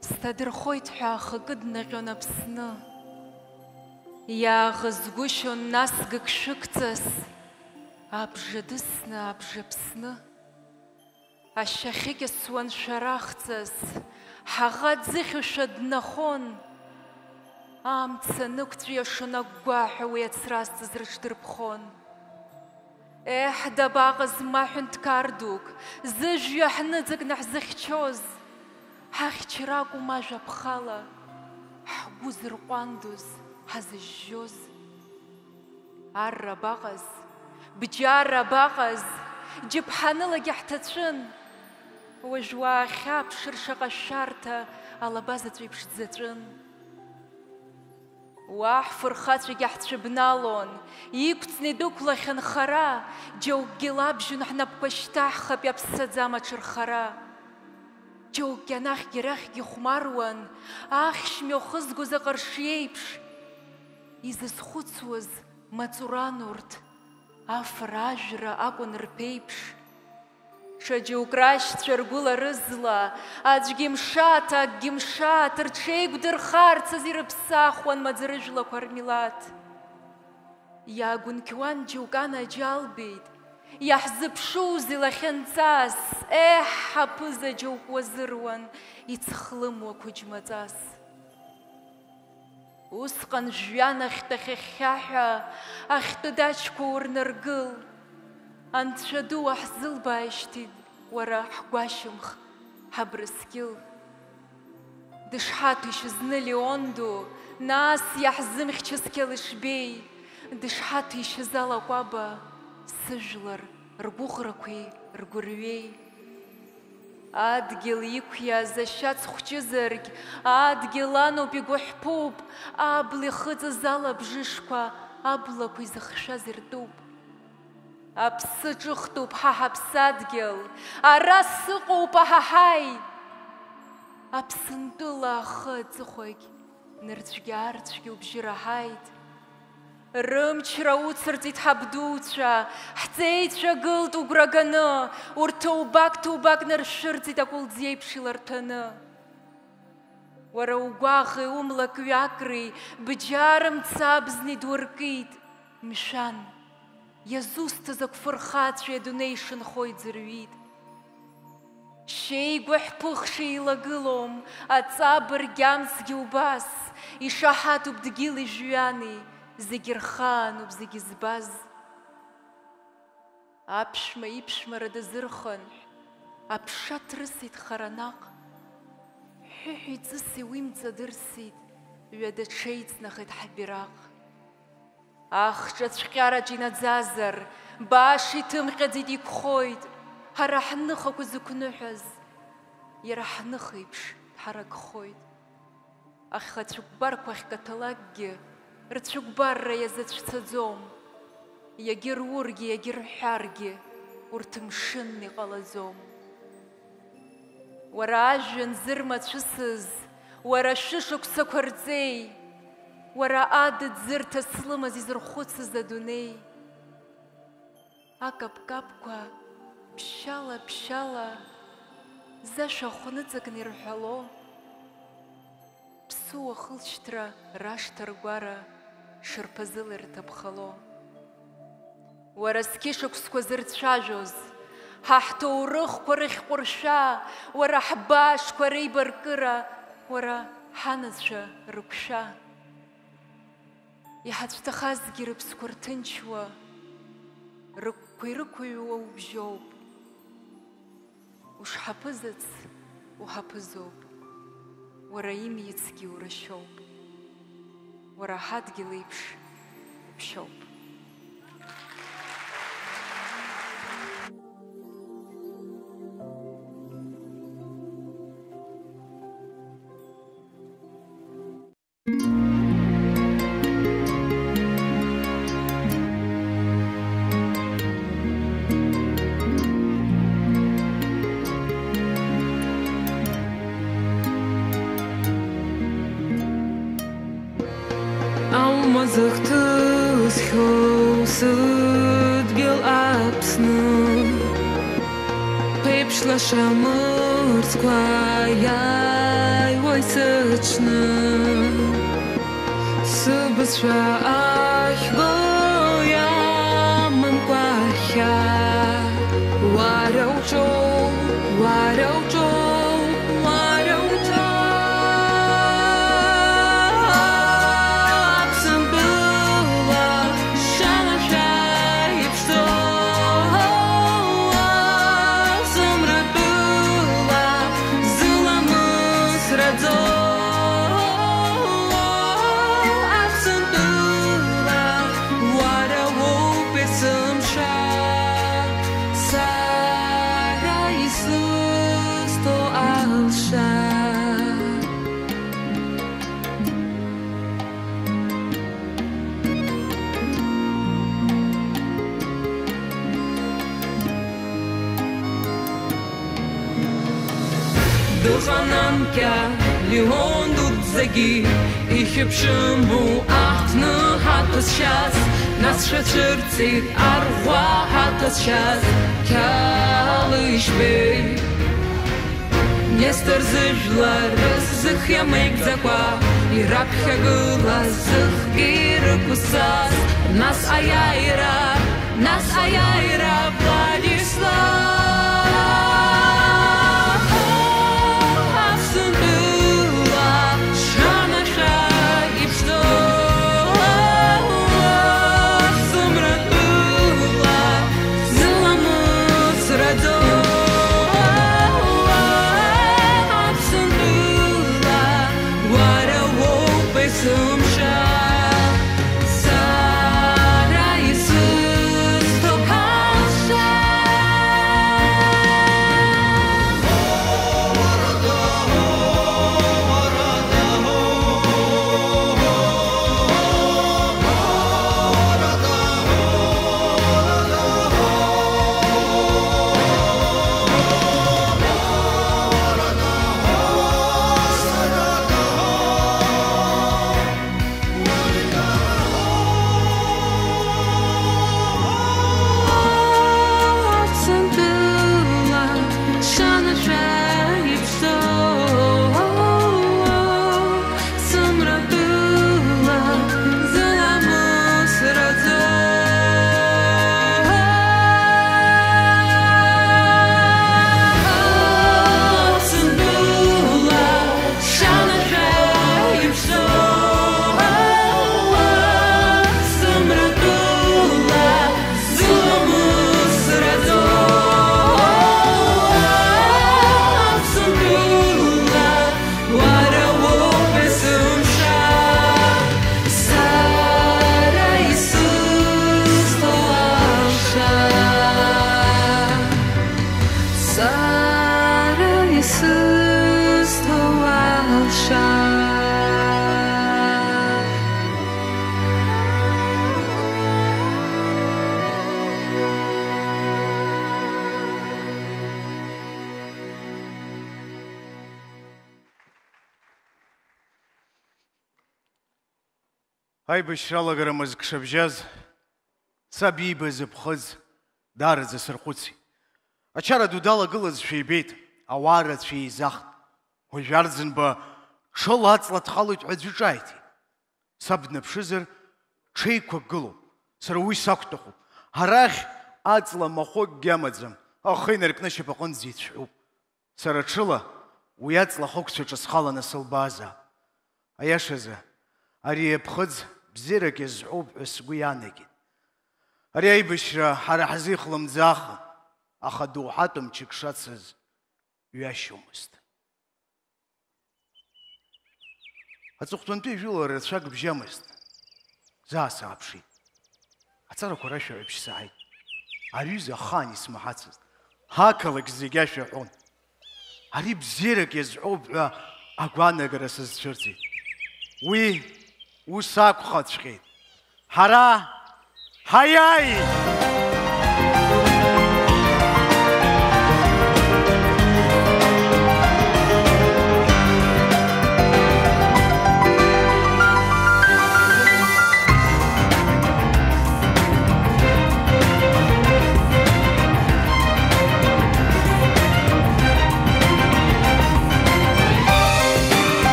сҭадырхоит ҳәа ахакы днаҟьон Аԥсны. Иааӷызгәышьон нас гыгшәыгҵас, абжа дысны, абжа ԥсны. Ашьа ахьыкьысуан шәарахҵас, ҳаӷа ӡыхьушәа днахон. Амца нықәҵәиашон агәгәаҳәа уи ацразҵаз рыҽдырԥхон. Еҳ, дабаҟаз ма ҳәынҭқар дук, зыжәҩа ҳныҵакны ҳзыхьчоз? Ҳахьчара акәым ажәаԥхала, ҳгәы зырҟәандоз, ҳазыжьжьоз. Арра абаҟаз, бџьарра абаҟаз, џьаԥҳанылагьы ҳҭацәын. Уажә уаахьаԥшыр шаҟа шәарҭа алаба заҵә еиԥш дзаҵәын. Уа ҳфырхацәагьы ҳцәыбналон, иқәҵны идәықәлахьан хара, џьоукгьы лабжьон ҳнапқәа шьҭаҳхып иаԥсаӡам аҽырхара. Џьоукгьы анахьгьы арахьгьы ихәмаруан, ахьшь мҩахызгоз аҟарши еиԥш. Изызхәыцуаз маҵуран урҭ, афара-ажәра акәын рԥеиԥш. Ҽа џьоук рашьцәа ргәыла-рызла, аӡәгьы мшаҭ, акгьы мшаҭ, рҽеиқәдырхарц азы ирыԥсахуан маӡа рыжәлақәа рмилаҭ. Иаагәынқьуан џьоук анаџьалбеит, иаҳзыԥшузеи лахьынҵас, еҳ, ҳаԥыза џьоук уазыруан, ицхлымуа қәыџьмаҵас. Усҟан жәҩан ахьтәы ахьхьаҳәа, ахьтәы даҷқәа урнаргыл, анцәа ду уаҳзылбааижьҭеи уара ҳгәашьамх, ҳабрыскьыл. Дышҳаҭәеишьаз зны Леон ду, нас иаҳзымхьчаз Қьалышбеи, дышҳаҭәеишьаз алакәаба, сыжәлар ргәыӷрақәеи ргәырҩеи. Адгьыл иқәиаз ашьац хәҷызаргь, адгьыл ануп игәы ҳәԥуп, абла ихыҵыз алабжышқәа аблақәа изыхшәаз иртәуп. Аԥсы ҿыхтәуп ҳа ҳаԥсадгьыл, ара сыҟоуп аҳаҳаи! Аԥсынтәыла ахы аҵыхәагь нырцәгьы-аарцәгьы убжьы раҳаит. Рымчра уцырҵеит ҳабдуцәа, ҳҵеицәа гылт угәра ганы, урҭ ҭоубак-ҭоубак наршәырҵеит акәылӡ еиԥш иларҭәаны. Уара угәаӷи умлакҩакреи бџьар мца абзни дуркит, мшәан, иазусҭаз агәфырхацәеи адунеи шынхо иӡырҩит. Шьеигәа ҳԥыхша еилагылом, аҵабырг амцгьы убас, ишаҳаҭуп дгьыли жәҩани, зегь рхаануп зегь збаз. Аԥшәма иԥшәмара дазырхынҳә, аԥша ҭрысит хара наҟ. Ҳәыҳәи ҵыси уи мҵадырсит, ҩада ҽеиҵнахит ҳбираҟ. Ахҿа цәҟьараҿ инаӡазар, баша иҭымҟьаӡеит, иқәхоит, ҳара ҳныхақәа зықәныҳәаз, иара ҳныха еиԥш дҳаракхоит. Аха цәыкәбарқәа ахькаҭәалакгьы, рцәыкәбарра иазацәцаӡом. Иагьырургьы, иагьырҳәаргьы, урҭ мшынны иҟалаӡом. Уара ажәҩан зырмацәысыз, уара шәышықәсақәа рҵеи, уара адыд зырҭа слымаз изырхәыцыз адунеи. Акаԥкаԥқәа ԥшьала-ԥшьала зашәа хәныҵакны ирҳәало, ԥсыуа хылҵшьҭра рашҭа ргәара шырԥазыла ирҭаԥхало. Уара зқьышықәсқәа зырцәажәоз, ҳа ҳҭоурыхқәа рыхьҟәыршәа, уара ҳбаашқәа реибаркыра, уара ҳанацәа рықәшәа. Иҳацәҭахазгьы рыԥсқәа рҭынчуа, рыгәқәа ирықәыҩуа убжьоуп. Ушҳаԥызац уҳаԥызоуп, уара имицгьы урашьоуп, уара ҳадгьыл еиԥш уԥшьоуп. Алма зыхҭысхьоу сыдгьыл Аԥсны, ԥеиԥш лаша мырӡқәа иааиуа исыҽны, сыбызшәа ахьго иамамкәа ахьаа, уара уҿоуп, уара уҿоуп, уара уҿоуп. Аԥсынтәыла шалашәа иԥшӡоу, сымратәыла зыламыс раӡоу, Аԥсынтәыла Сананкьа Леон дуӡӡагьы ихьыԥшыму аҳҭны ҳаҭәасшьас, нас шәацәырҵит арӷәӷәа ҳаҭәасшьас, Қьалышьбеи. Нестор зыжәлар рызхиа меигӡакәа, ираԥхьагылаз зыхгьы ирықәысҵаз, нас аиааира, нас аиааира, Владислав. Аԥсынтәыла шанашәа иԥшӡоу, сымратәыла зыламыс раӡоу, Аԥсынтәыла уара уоуп есымша. Сара исызҭо ԥашьа. Сара исызҭо алша. Аибашьра алагара мызк шабжьаз, саб иибаз аԥхыӡ даараӡа сархәыцит. Ачара ду далагылазшәа ибеит, ауаа рацәа еизахт. Уажә Арӡынба ҽыла аҵла дхалоит ҳәа аӡәы ҿааиҭит. Саб днаԥшызар, ҽеиқәак гылоуп. Сара уи сақәҭәахуп. Арахь аҵла махәыкгьы амаӡам, ахы инаркны ашьапаҟынӡа ицәҳәуп. Сара ҽыла уи аҵла ахықәцәаҿы схаланы сылбаазаап. Аиашазы, ари аԥхыӡ бзиарак иазҳәоуп ҳәа сгәы иаанагеит. Ари аибашьра ҳара ҳзы ихлымӡаахын, аха доуҳатә мчык шацыз ҩашьомызт. Аҵыхәтәантәи жәылара рацәак бжьамызт. Заа сааԥшит. Аҵарақәа рашәаҳәабжь сааит. Ари аҩыза ахаан исмаҳацызт. Ақалақь зегь ашәа аҳәон. Ари бзиарак иазҳәоуп ҳәа агәаанагара сызцәырҵит. Уи ус акәхаҵәҟьеит. Ҳара ҳаиааит!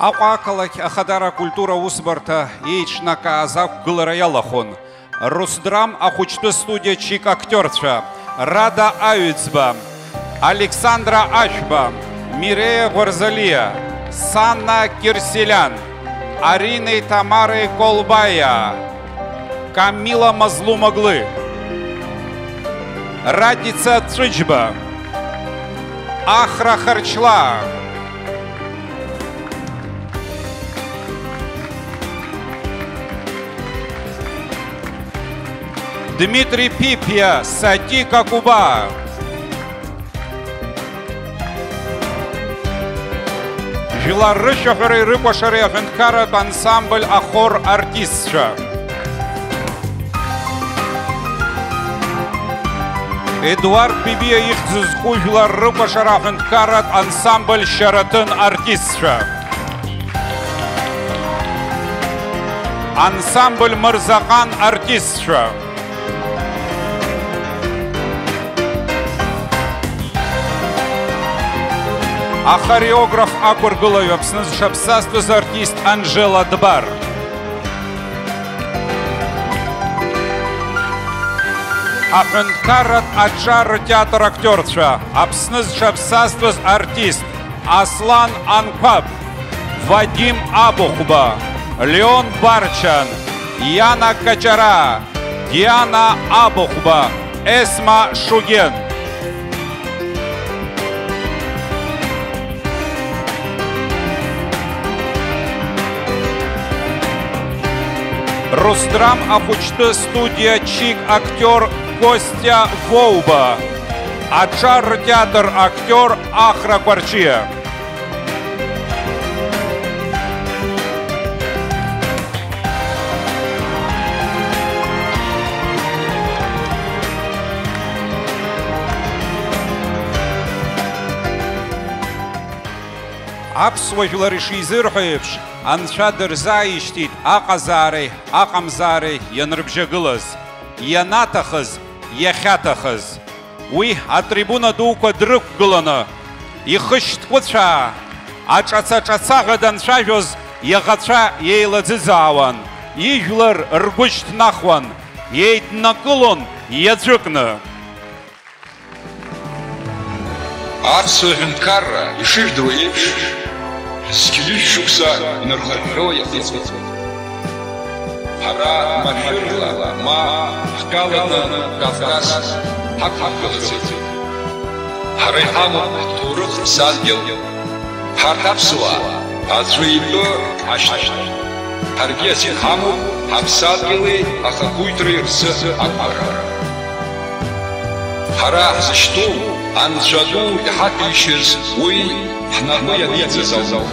Аҟәа ақалақь Ахадара акультура аусбарҭа еиҿнакааз ақәгылара иалахәын. Русдрам ахәыҷтәы студиа Чик актиорцәа, Рада Аҩӡба, Александра Ашәба, Миреиа Гәарзалиа, Санна Кьырсиелиан, Аринеи Тамареи Колбаиа, Камила Мазлумоглы, Радица Ҵәыџьба, Ахра Харчлаа, Дмитрий Ԥиԥиа, Сати Какуба. Жәлар рышәаҳәареи рыкәашареи аҳәынҭқарратә ансамбль ахор артистцәа. Едуард Бибиа ихьӡ зху жәлар рыкәашара аҳәынҭқарратә ансамбль Шьараҭын артистцәа. Ансамбль Мырзаҟан артистцәа. Ахореограф ақәыргылаҩ Аԥсны зҽаԥсазтәыз артист Анжела Дбар. Аҳәынҭқарратә аҿар ртеатр актиорцәа, Аԥсны зҽаԥсазтәыз артист Аслан Анқәаб, Вадим Абыхәба, Леон Барчан, Иана Каҷара, Диана Абыхәба, Есма Шуген. Русдрам ахәыҷтәы студиа Чик актиор Костиа Воуба, аҿар ртеатр актиор Ахра Кәарҷиа. Аԥсуа жәлар ишизырҳәо еиԥш, Анцәа дырзааишьҭит аҟазаареи аҟамзаареи ианрыбжьагылаз, ианаҭахыз, иахьаҭахыз. Уи атрибуна дуқәа дрықәгыланы, ихы шьҭкәыцәаа, аҿаца-ҿацаҳәа данцәажәоз, иаӷацәа еилаӡыӡаауан, ижәлар ргәы шьҭнахуан, еиднакылон иаӡәыкны. Аԥсуа ҳәынҭқарра, ишыжәдыруа еиԥш, зқьи ҩышә шықәса инархыҳәҳәо иахыҵуеит. Ҳара машәырла ма ҳкаланы Кавказ ҳақәҳаргылаӡеит. Ҳара иҳамоуп ҳҭоурых ԥсадгьыл. Ҳарҭ аԥсуаа аӡәы итәы ҳашьҭахьан. Ҳаргьы азин ҳамоуп ҳаԥсадгьыли ахақәиҭреи рзы ақәхарара. Ҳара ҳзышьҭоу, Анцәа ду иҳаҭәеишьаз уи ҳнапы ианиҵаз ауп.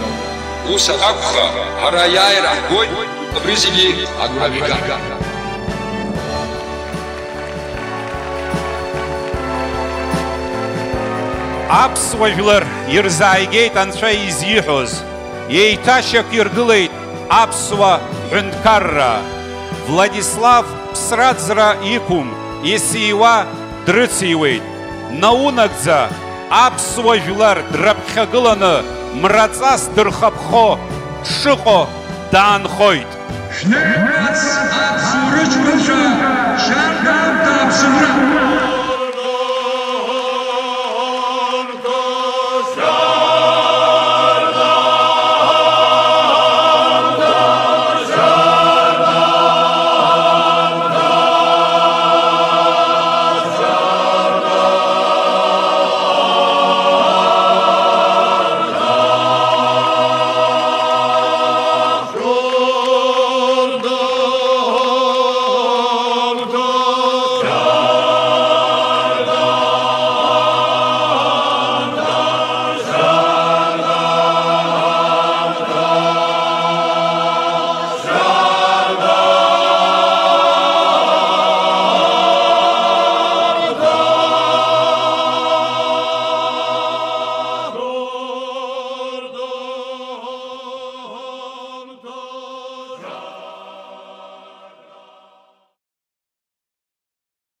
Ус анакәха, ҳара аиааира ҳгоит, абри зегьы агәра шәга. Аԥсуа жәлар ирзааигеит Анцәа изиҳәоз, еиҭашьақәиргылеит аԥсуа ҳәынҭқарра. Владислав ԥсра-ӡра иқәым, исиуа дрыциуеит. Наунагӡа аԥсуа жәлар драԥхьагыланы, мраҵас дырхаԥхо дшыҟоу даанхоит. Шәнырҳәац, аԥсуа рыҷкәын